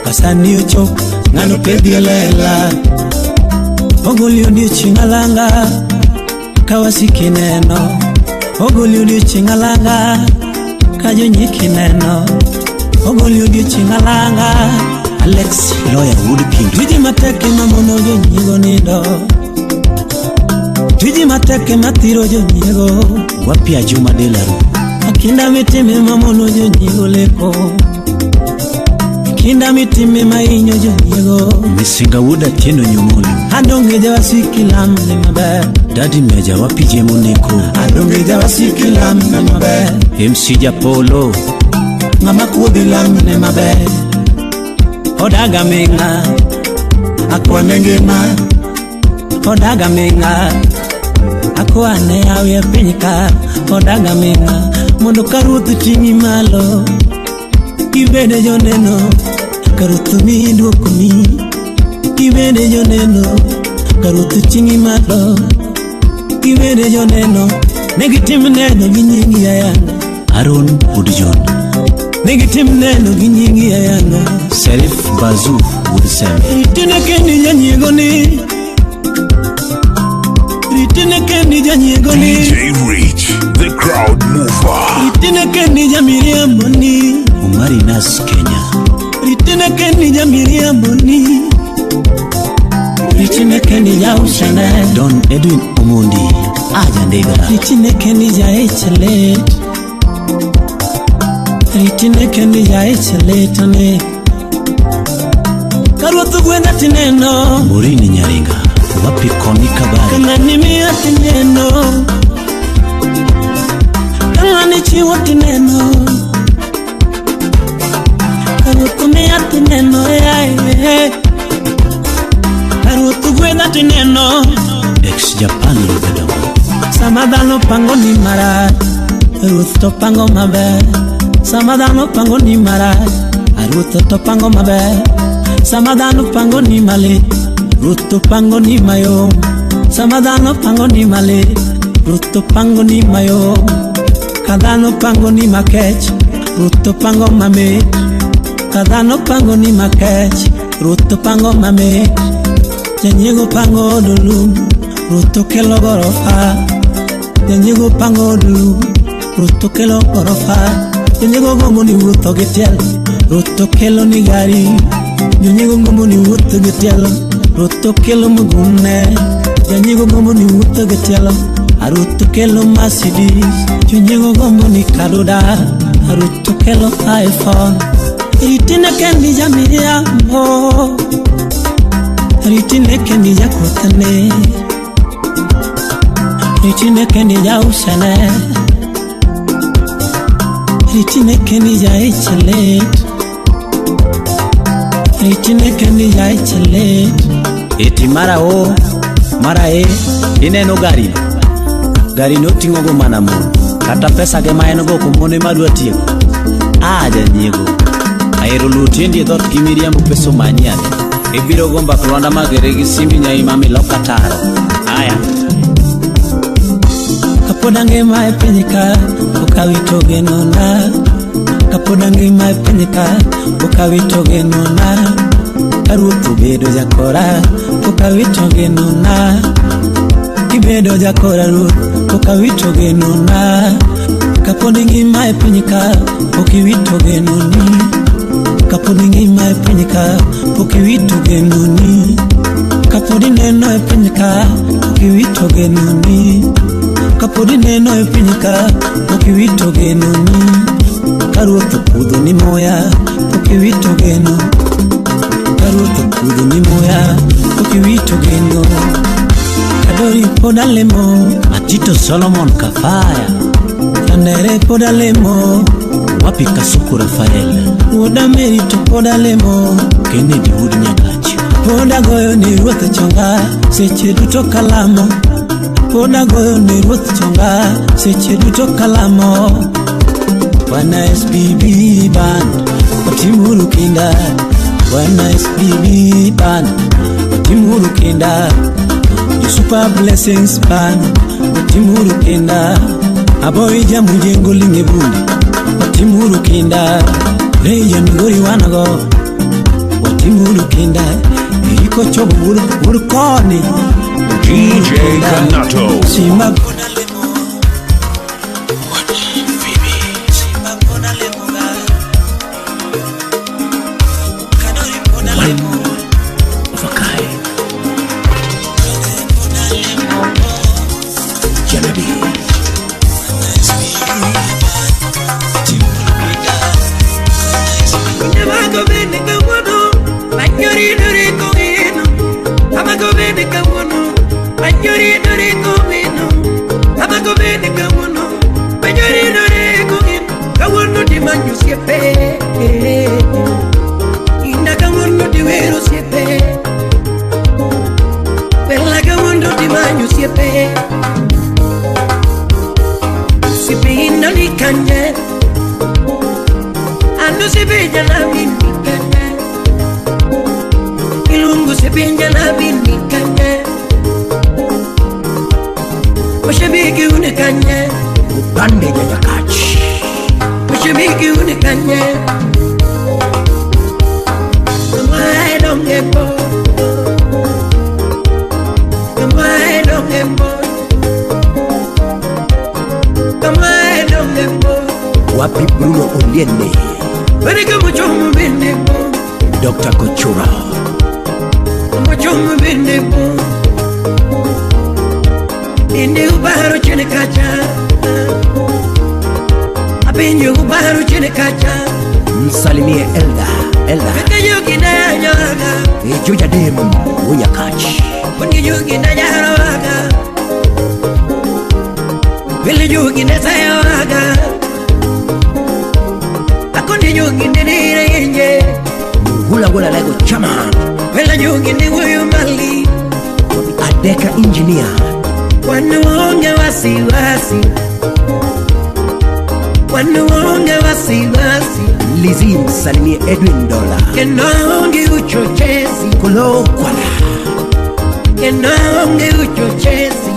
H: Kasani ochopo
G: mano pedhi lela.
H: Ogoli odiochieng' alanga ka wasiki neno. Ogoli odiochieng' alanga ka jonyiki neno. Ogoli odiochieng' alanga.
K: Alex Lawyer Wood King.
H: Tiji matek ema mono jonyiego nindo. Tiji matek ema thiro jonyiego.
K: Wapia Juma Delaru.
H: Akinda mitime ma mono jonyiego leko. Kinda mitime ma hinyo jonyiego.
K: Misinga Wood Atieno Nyumulu.
H: Adonge jawasiki lamne maber.
K: Daddy Meja wapije Moneko.
G: Adonge jawasiki lamne maber.
K: MC Japolo.
H: Ng'ama kuodhi lamne maber. Odaga minga.
G: Akwane ngima.
H: Odaga minga. Akwane yawi e piny ka. Odaga minga. Mondo ka ruoth ting'i malo. Gibede joneno. Ka ruoth miyi duoko mi. Gibede joneno. Ka ruoth ting'i malo. Gibede joneno. Ne gitim neno gi nyingi ayanga.
K: Aaron Woodjohn.
H: Ne gitim neno gi nyingi ayanga.
K: Serif Bazu Woodsem.
H: Ritine kendi janyiego ni. Ritine kendi janyiego ni.
B: DJ Rich, the crowd mover.
H: Ritine kendi jamiriambo ni.
K: Umari Nas Kenya.
H: Ritine kendi jamiriambo ni. Ritine kendi jausane.
K: Don Edwin Omondi. Aja Ndega.
H: Ritine kendi jaechelet. Ritine kendi jaecheletane. Karuoth gwedha tineno.
K: Morini Nyaringa. Wapi Koni Kabari.
H: Kang'ani miya tineno. Kang'ani chiwo tineno. Karuoth miya tineno. Karuoth gwedha tineno.
K: Ex Japan Lubedongo.
H: Sama dhano pango ni marach, ruoth to pango maber. Sama dhano pango ni marach, ruoth to pango maber. Sama dhano pango ni malit, ruoth to pango ni mayom. Sama dhano pango ni malit, ruoth to pango ni mayom. Ka dhano pango ni makech, ruoth to pango mamit. Ka dhano pango ni makech, ruoth to pango mamit. Janyiego pango od lum, ruoth to kelo gorofa. Janyiego pango od lum, ruoth to kelo gorofa. Janyiego gombo ni wuotho gi tielo, ruoth to kelo ni gari. Janyiego gombo ni wuotho gi tielo, ruoth to kelo mgune. Janyiego gombo ni wuotho gi tielo, ruoth to kelo Mercedes. Janyiego gombo ni kaduda, ruoth to kelo iPhone. Ritine kendi jamiriambo. Ritine kendi jakothne. Ritine kendi jausane. Ritine kendi jaichelet. Ritine kendi jaichelet.
K: Eti mara o, mara e, ineno garino. Garino oting'o go mana mon. Kata pesa ge ma en go ok mon ema dwa tieko. Ah, janyiego. Ahero luwo tiendi e dhoot gi miriambo pesa omanyi ane. Ibiro go mbak Lwanda Magere gi simbi nyaima miloka taro. Aya.
H: Kapod angima e piny ka, ok awito genona. Kapod angima e piny ka, ok awito genona. Karuoth obedo jakora, pok awito genona. Kibedo jakora ruoth, pok awito genona. Kapod ingima e piny ka, pok iwito genoni. Kapod ingima e piny ka, pok iwito genoni. Kapod ineno e piny ka, pok iwito genoni. Kapod ineno e piny ka, pok iwito genoni. Ka ruoth opudho ni muya, pok iwito geno. Ka ruoth opudho ni muya, pok iwito geno. Kadori pod alemo,
K: Atito Solomon Kafaya,
H: Andere pod alemo,
K: wapi Kasuku Rafael,
H: Wuoda Meri to pod alemo,
K: Kennedy Wood Nyagachi,
H: pod agoyo ni ruoth chonga seche duto kalamo. Pod agoyo ni ruoth chonga seche duto kalamo. Bwana SPB band, watimuru kinda. Bwana SPB band, watimuru kinda. The Super Blessings band, watimuru kinda. Aboy jamujengo linge bundi, watimuru kinda. Reya migori wanago, watimuru kinda. Iko chobo ur koni.
B: DJ Kanato.
H: Simba
L: Wapi Bruno Oliende, Dr. Kochura, msalimie Elda, Elda Ejoja Dem Unyakachi, Hula Hula Lego Chama, Adeka Engineer,
E: Wanuonge wasiwasi, wanuonge wasiwasi,
L: Lizzy msalimie Edwin Dola,
E: kenonge uchochezi,
L: Kolo Kwala,
E: kenonge uchochezi,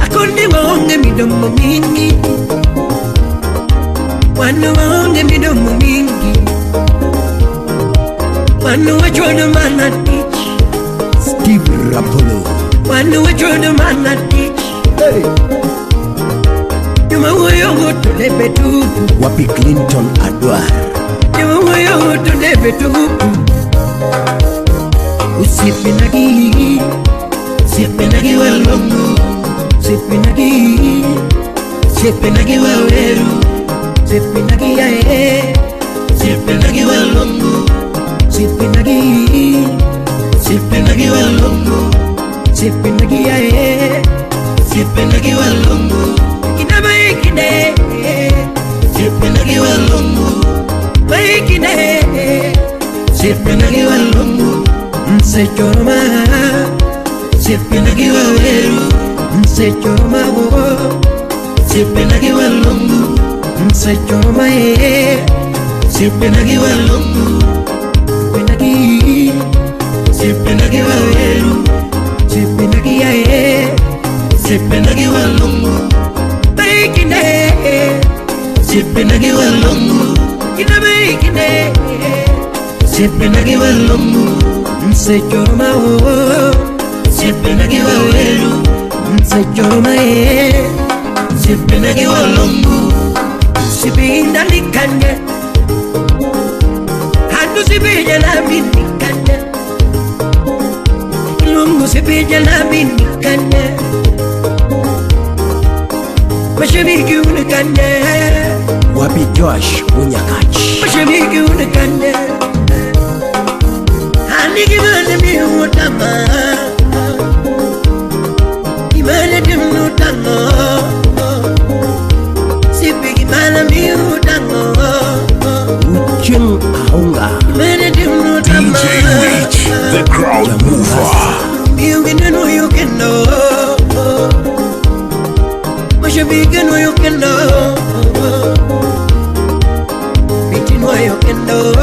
E: akundi waonge midomo mingi, wanuonge midomo mingi, wanuwachodo mana tich,
L: Steve Rapolo,
E: wanuwachodo mana tich.
L: Hey.
E: Juma wuoyo to lebe tupu,
L: Wapi Clinton Adwar,
E: Juma wuoyo to lebe tupu. Usipinagi, sipinagi walongo, sipinagi, sipinagi waweru, sipinagi yae, sipinagi walongo, sipinagi, sipinagi walongo, sipinagi yae, sipinagi walongo. Kine, sipinagi walongo, maikine, sipinagi walongo, msechoma, sipinagi waweru, msechoma wo, sipinagi walongo, msechoma e, sipinagi walongo, sipinagi, sipinagi waweru, sipinagi yae, sipinagi walongo. Kine, sipinagi walongo, kine, Sipenagi walongu Msechoroma o Sipenagi wawelu Msechoroma e Sipenagi walongu Sipinda nikanye Handu sipija nami nikanye Ilungu sipija nami nikanye Mashabiki unikanye
A: Wapi Josh Unyakachi
E: Mashabiki unikanye Anigimane mi utama Imane dimnu tango Sipigi mana mi utango
A: Ucheng Ahunga
E: Imane dimnu tama
B: DJ Reach, the crowd mover.
E: Miuginu yukendo Mashabiki yukendo Mitinu yukendo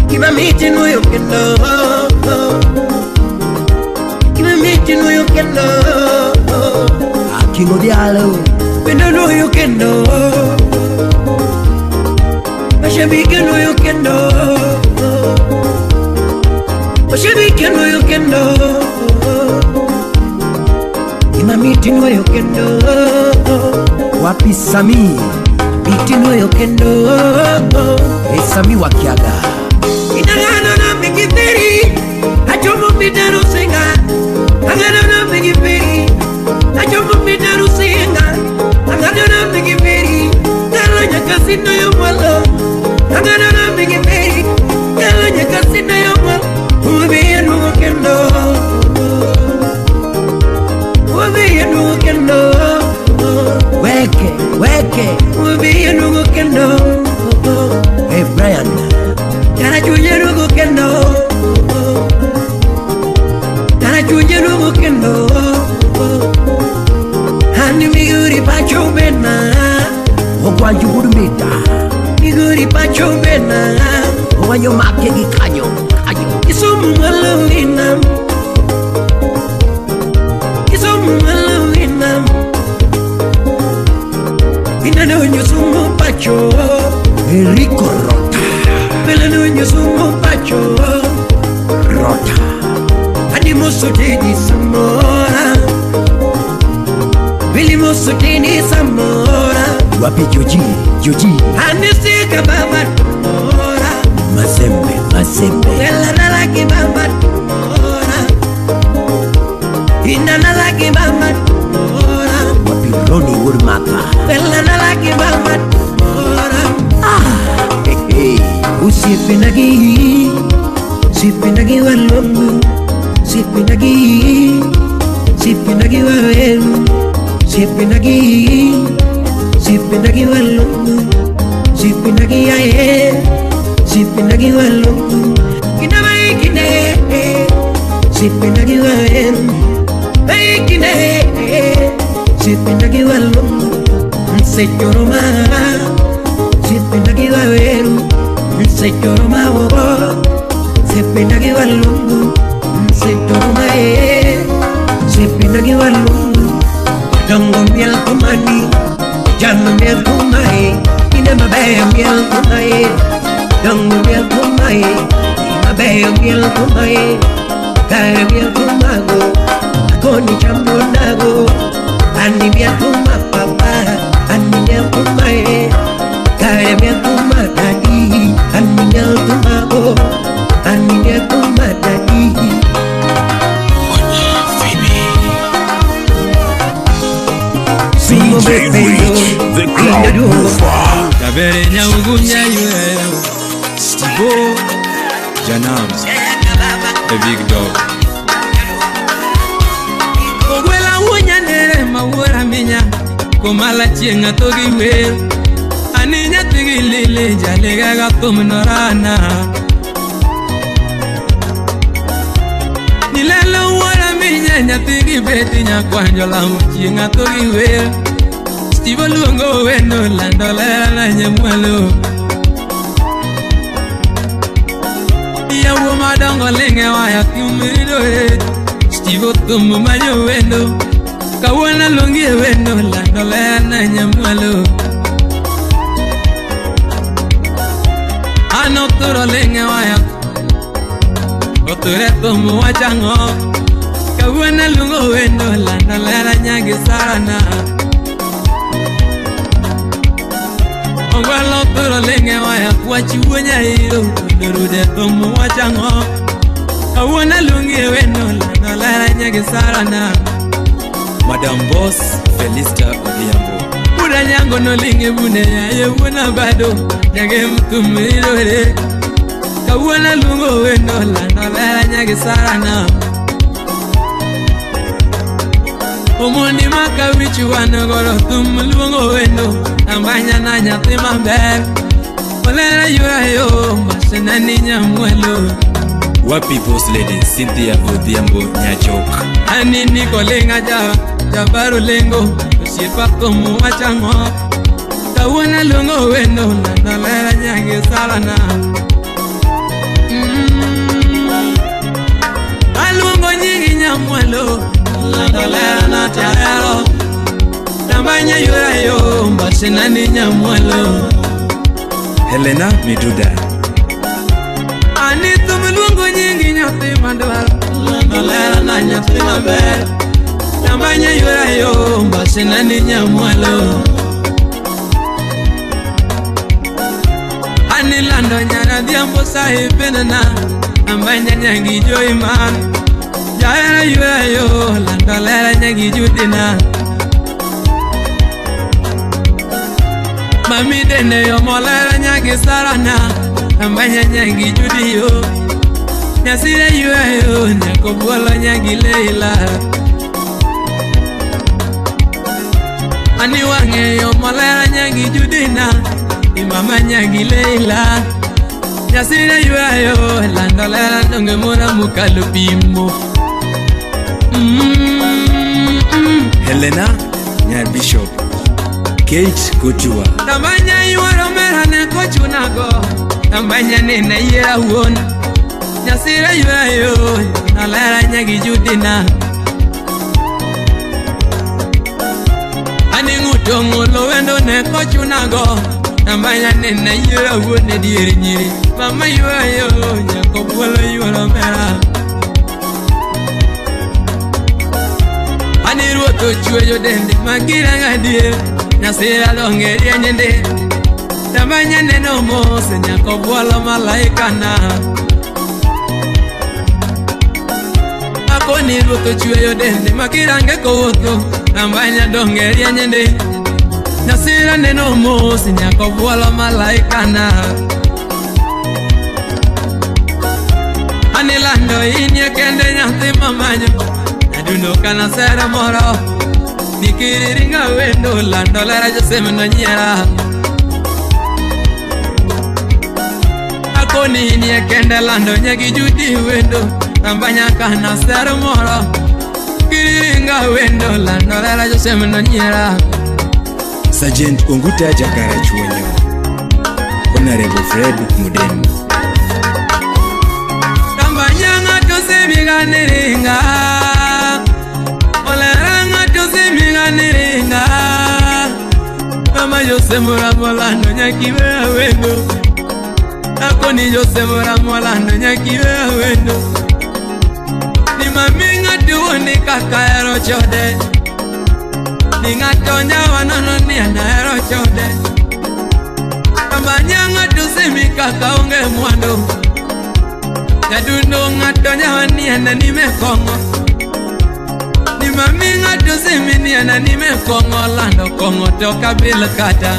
E: Kima mitinu yukendo Kima mitinu yukendo
A: Akingo dialo
E: Bendo yukendo Mashabiki yukendo Mashabiki yukendo Kima mitinu yukendo
A: Wapi Sami
E: Mitinu yukendo
A: Sami wakiaga
E: Inagano na mingiperi Achomo mitaru singa Agano na mingiperi Achomo mitaru singa Agano na mingiperi Kalo nyakasino yo mwalo Agano na mingiperi Kalo nyakasino yo mwalo Uwe nugo kendo Uwe nugo kendo
A: Weke, weke
E: Uwe nugo kendo
A: Hey Brian
E: Karachuye nugo kendo Karachuye nugo kendo Hani miguri pacho bena
A: Ogwanju burumita
E: Miguri pacho bena
A: Ogwanyo make gi kanyo kanyo
E: Kisumu mwalo inam Kisumu mwalo inam Inano nyusumu pacho
A: Enrico Rota
E: Pelano nyusumu pacho
A: Rota
E: Animoso teni samora Vilimoso teni samora
A: Wapi Joji, Joji
E: Anisika baba tumora
A: Mazembe, Mazembe
E: Ela nalaki baba tumora Ina nalaki baba tumora
A: Wapi Roni Urmaka
E: Ela nalaki baba tumora
A: Hey, hey.
E: Usipinagi, sipinagi walongu Sipinagi, sipinagi wawelu Sipinagi, sipinagi walongu Sipinagi ae, sipinagi walongu Kinama ikine, sipinagi wawelu Ikine, sipinagi walongu Msechoroma, sipinagi wawelu Msechoroma wogo, sipinagi walongu Msechoroma e, sipinagi walongu Dongo miel kumani, jano miel kumai Ine mabeyo miel kumai, dongo miel kumai Mabeyo miel kumai, kare miel kumago Akoni chambo nago, ani miel kuma papa Ani miel kumai, kare miel kuma dadi Ani miel kumago, ani miel kuma dadi
B: DJ Reach, the crowd mover.
O: Tabere nyaugunya yue Stibo Janams, the big dog. Ogwela wunya nere mawura minya Komala chienga togi wer Aninya tigi lile jalega gatum norana Nilelo wuora minya nyatigi beti nyakwanjo lamu chienga togi wer Stibo luongo wendo lando lera na nyamwalo Yawo madongo lenge waya kiumido e Stibo tumu manyo wendo Kawana longi wendo lando lera na nyamwalo turo lenge waya Oture thumu wachango Kawuono luongo wendo lando lera nyagi sarana Ogwalo turo lenge waya wach wuo nyairo Orude thumu wachango Kawuono luongi wendo lando lera nyagi sarana
P: Madam Boss Felista Odhiambo
O: Buda nyango no linge bune yaye wuona bado Nyage mtumirore Kawuono luongo wendo lando lera nyagi sarana Omondi maka wichu wan goro thum luongo wendo Ambanya na nyathi maber Olera yura yo masena ni nyamwelo
P: Wapi Boss Lady Cynthia Odhiambo Nyachok
O: Ani niko lenga jabaru lengo Osiepa thumu wachango Kawuono luongo wendo lando lera nyagi sarana Aluongo nyingi nyamwelo Lando lera na tiarero Tambanya yura yo mbasena ni nyamwelo
P: Helena Miduda
O: Ani thum luongo nyingi nyathi madwaro Lando lera na nyathi maber Tambanya yura yo mbasena ni nyamwelo Ani lando nyara dhiambo sahibenena Tambanya nyangi joiman Jaera yura yo lando lera nyagi judina Mami dene yo molera nyagi sarana Ambanya nyagi judi yo Nyasire yura yo nyako bwolo nyagi leila Ani wange yo molera nyagi judina Imama nyagi leila Nyasire yura yo lando lera donge mora mukalo pimo
P: Helena Nyar Bishop Kate Kochua
O: Tambanya yuoro mera ne kochunago Tambanya nene yiera wuon Nyasire yura yo nalera nyagi judina Ani ng'uto ng'ulo wendo ne kochunago Tambanya nene yiera wuon e dier nyiri Mama yura yo nyako bwolo yuoro mera Ani ruoth ochweyo dende makirang' adier Nyasira donge rieny Tambanya neno mos nyako bwolo malaikana Akoni ruoth ochweyo dende makirange kowuotho Tambanya donge rieny Nyasira neno mos nyako bwolo malaikana Ani lando inie kende nyathi mamanyo Adundo kana sera moro Nikiriringa wendo lando lera josem no nyiera Akoni inie kende lando nyagi judi wendo Tambanya kana sera moro Kiriringa wendo lando lera josem no nyiera
P: Sergeant Onguta Jakara Chuonyo Honorable Fred Mudem
O: Tambanya ng'ato semiga niringa Niringa Mama Jose Mora nyakiwe wendo Akoni Jose Mora nyakiwe wendo Ni mami ng'ato wuoni kaka ero chode Ni ng'ato nyawa nono ni ana ero chode Tambanya ng'ato semi kaka onge mwandu Nyadundo ng'ato nyawa ni ana nime kong'o Mami ng'ato semi ni ana nime kong'o lando kong'o to kabil kata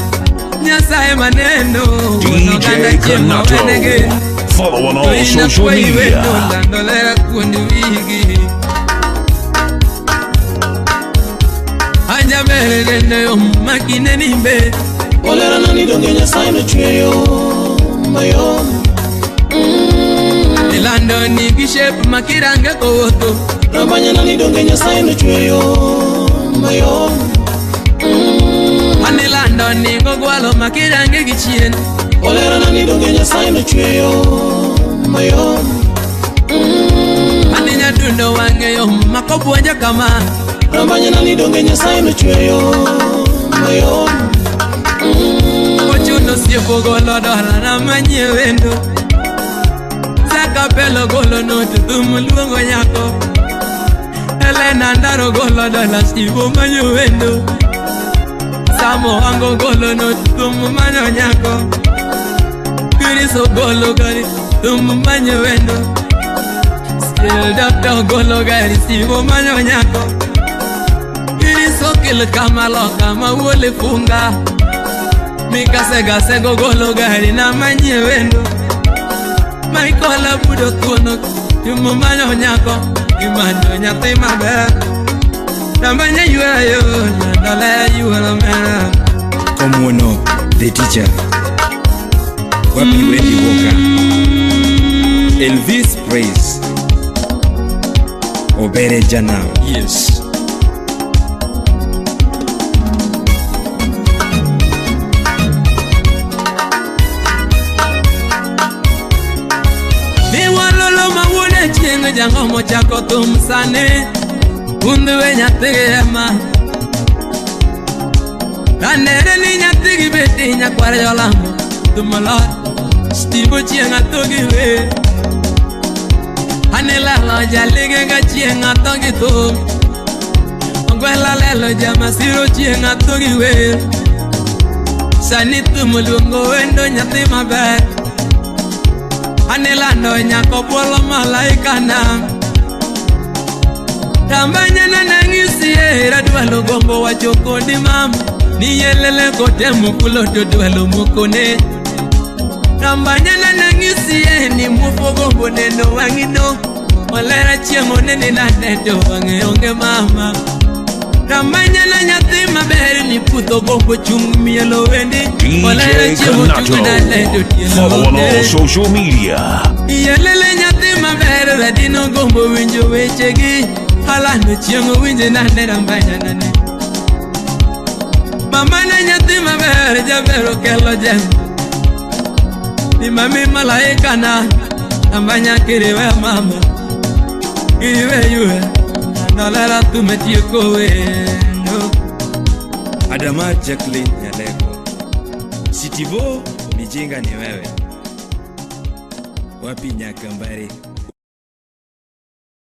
O: Nyasaye maneno
B: DJ Kanato. Follow on all social media.
O: Lando lera kuond wigi Anja bere dende yo makine nimbe
F: Olera nani donge Nyasaye nochweyo mayom
O: Lando ni gi shape makirange kowuotho
F: Rabanya nani donge Nyasaye nochweyo mayom
O: Ani lando ni gogwalo makirange gi chien
F: Olera nani donge Nyasaye nochweyo mayom
O: Ani nyadundo wang'e yo makobuonjo kama
F: Rabanya nani donge Nyasaye nochweyo mayom
O: Ochuno siepo golo dola na manyie wendo Kapelo golo note thum luongo nyako. Elena Ndaro golo dola Steve manyo wendo. Samo Ango golo note thum manyo nyako. Chris golo gari thum manyo wendo. Still Doctor golo gari Steve manyo nyako. Chris okil kama loka mawole funga. Mikasega sego golo gari na manye wendo. Michael abudo tuono yumo manyo nyako. Imanyo nyathi maber. Namanya yuayo nyandole yualo mera.
P: Komuono the teacher. Wapi Wendy Walker. Elvis Praise. Obere Jana. Yes.
O: Chieng' jango chako thum sani. Undwe nyathigi ema. Kanene ni nyathigi beti nyakwar jolamo. Thum lot Steve chieng' atho gi wer. Anilalo jalige ga chieng' atho gi thum. Ogwela lelo jamasiro chieng' atho gi wer. Sani thum luongo wendo nyathi maber. Anilando nyako bwolo malaika na. Tambanya na nangisi radwalo gombo wacho kodi mama. Ni yelele kote mukulo to dwalo mukone. Tambanya na nangisi ni mufo gombo neno wangino. Olera chiemo nene na neto wange onge mama. Tambanya na nyathi maber ni pudho gombo chung mielo wendi.
B: DJ Kanato. Follow on all social media.
O: Yelele nyathi maber radino gombo winjo wechegi. Halano chiemo winje nane rambanya nane. Mama na nyathi maber jaber okelo jem. Ni mami malaika na rambanya kiriwe mama. Kiriwe yuwe. Nolera tumetieko wendo.
P: Adama Jacqueline Nyalego. Sitivo mijinga ni wewe. Wapi Nyakambari.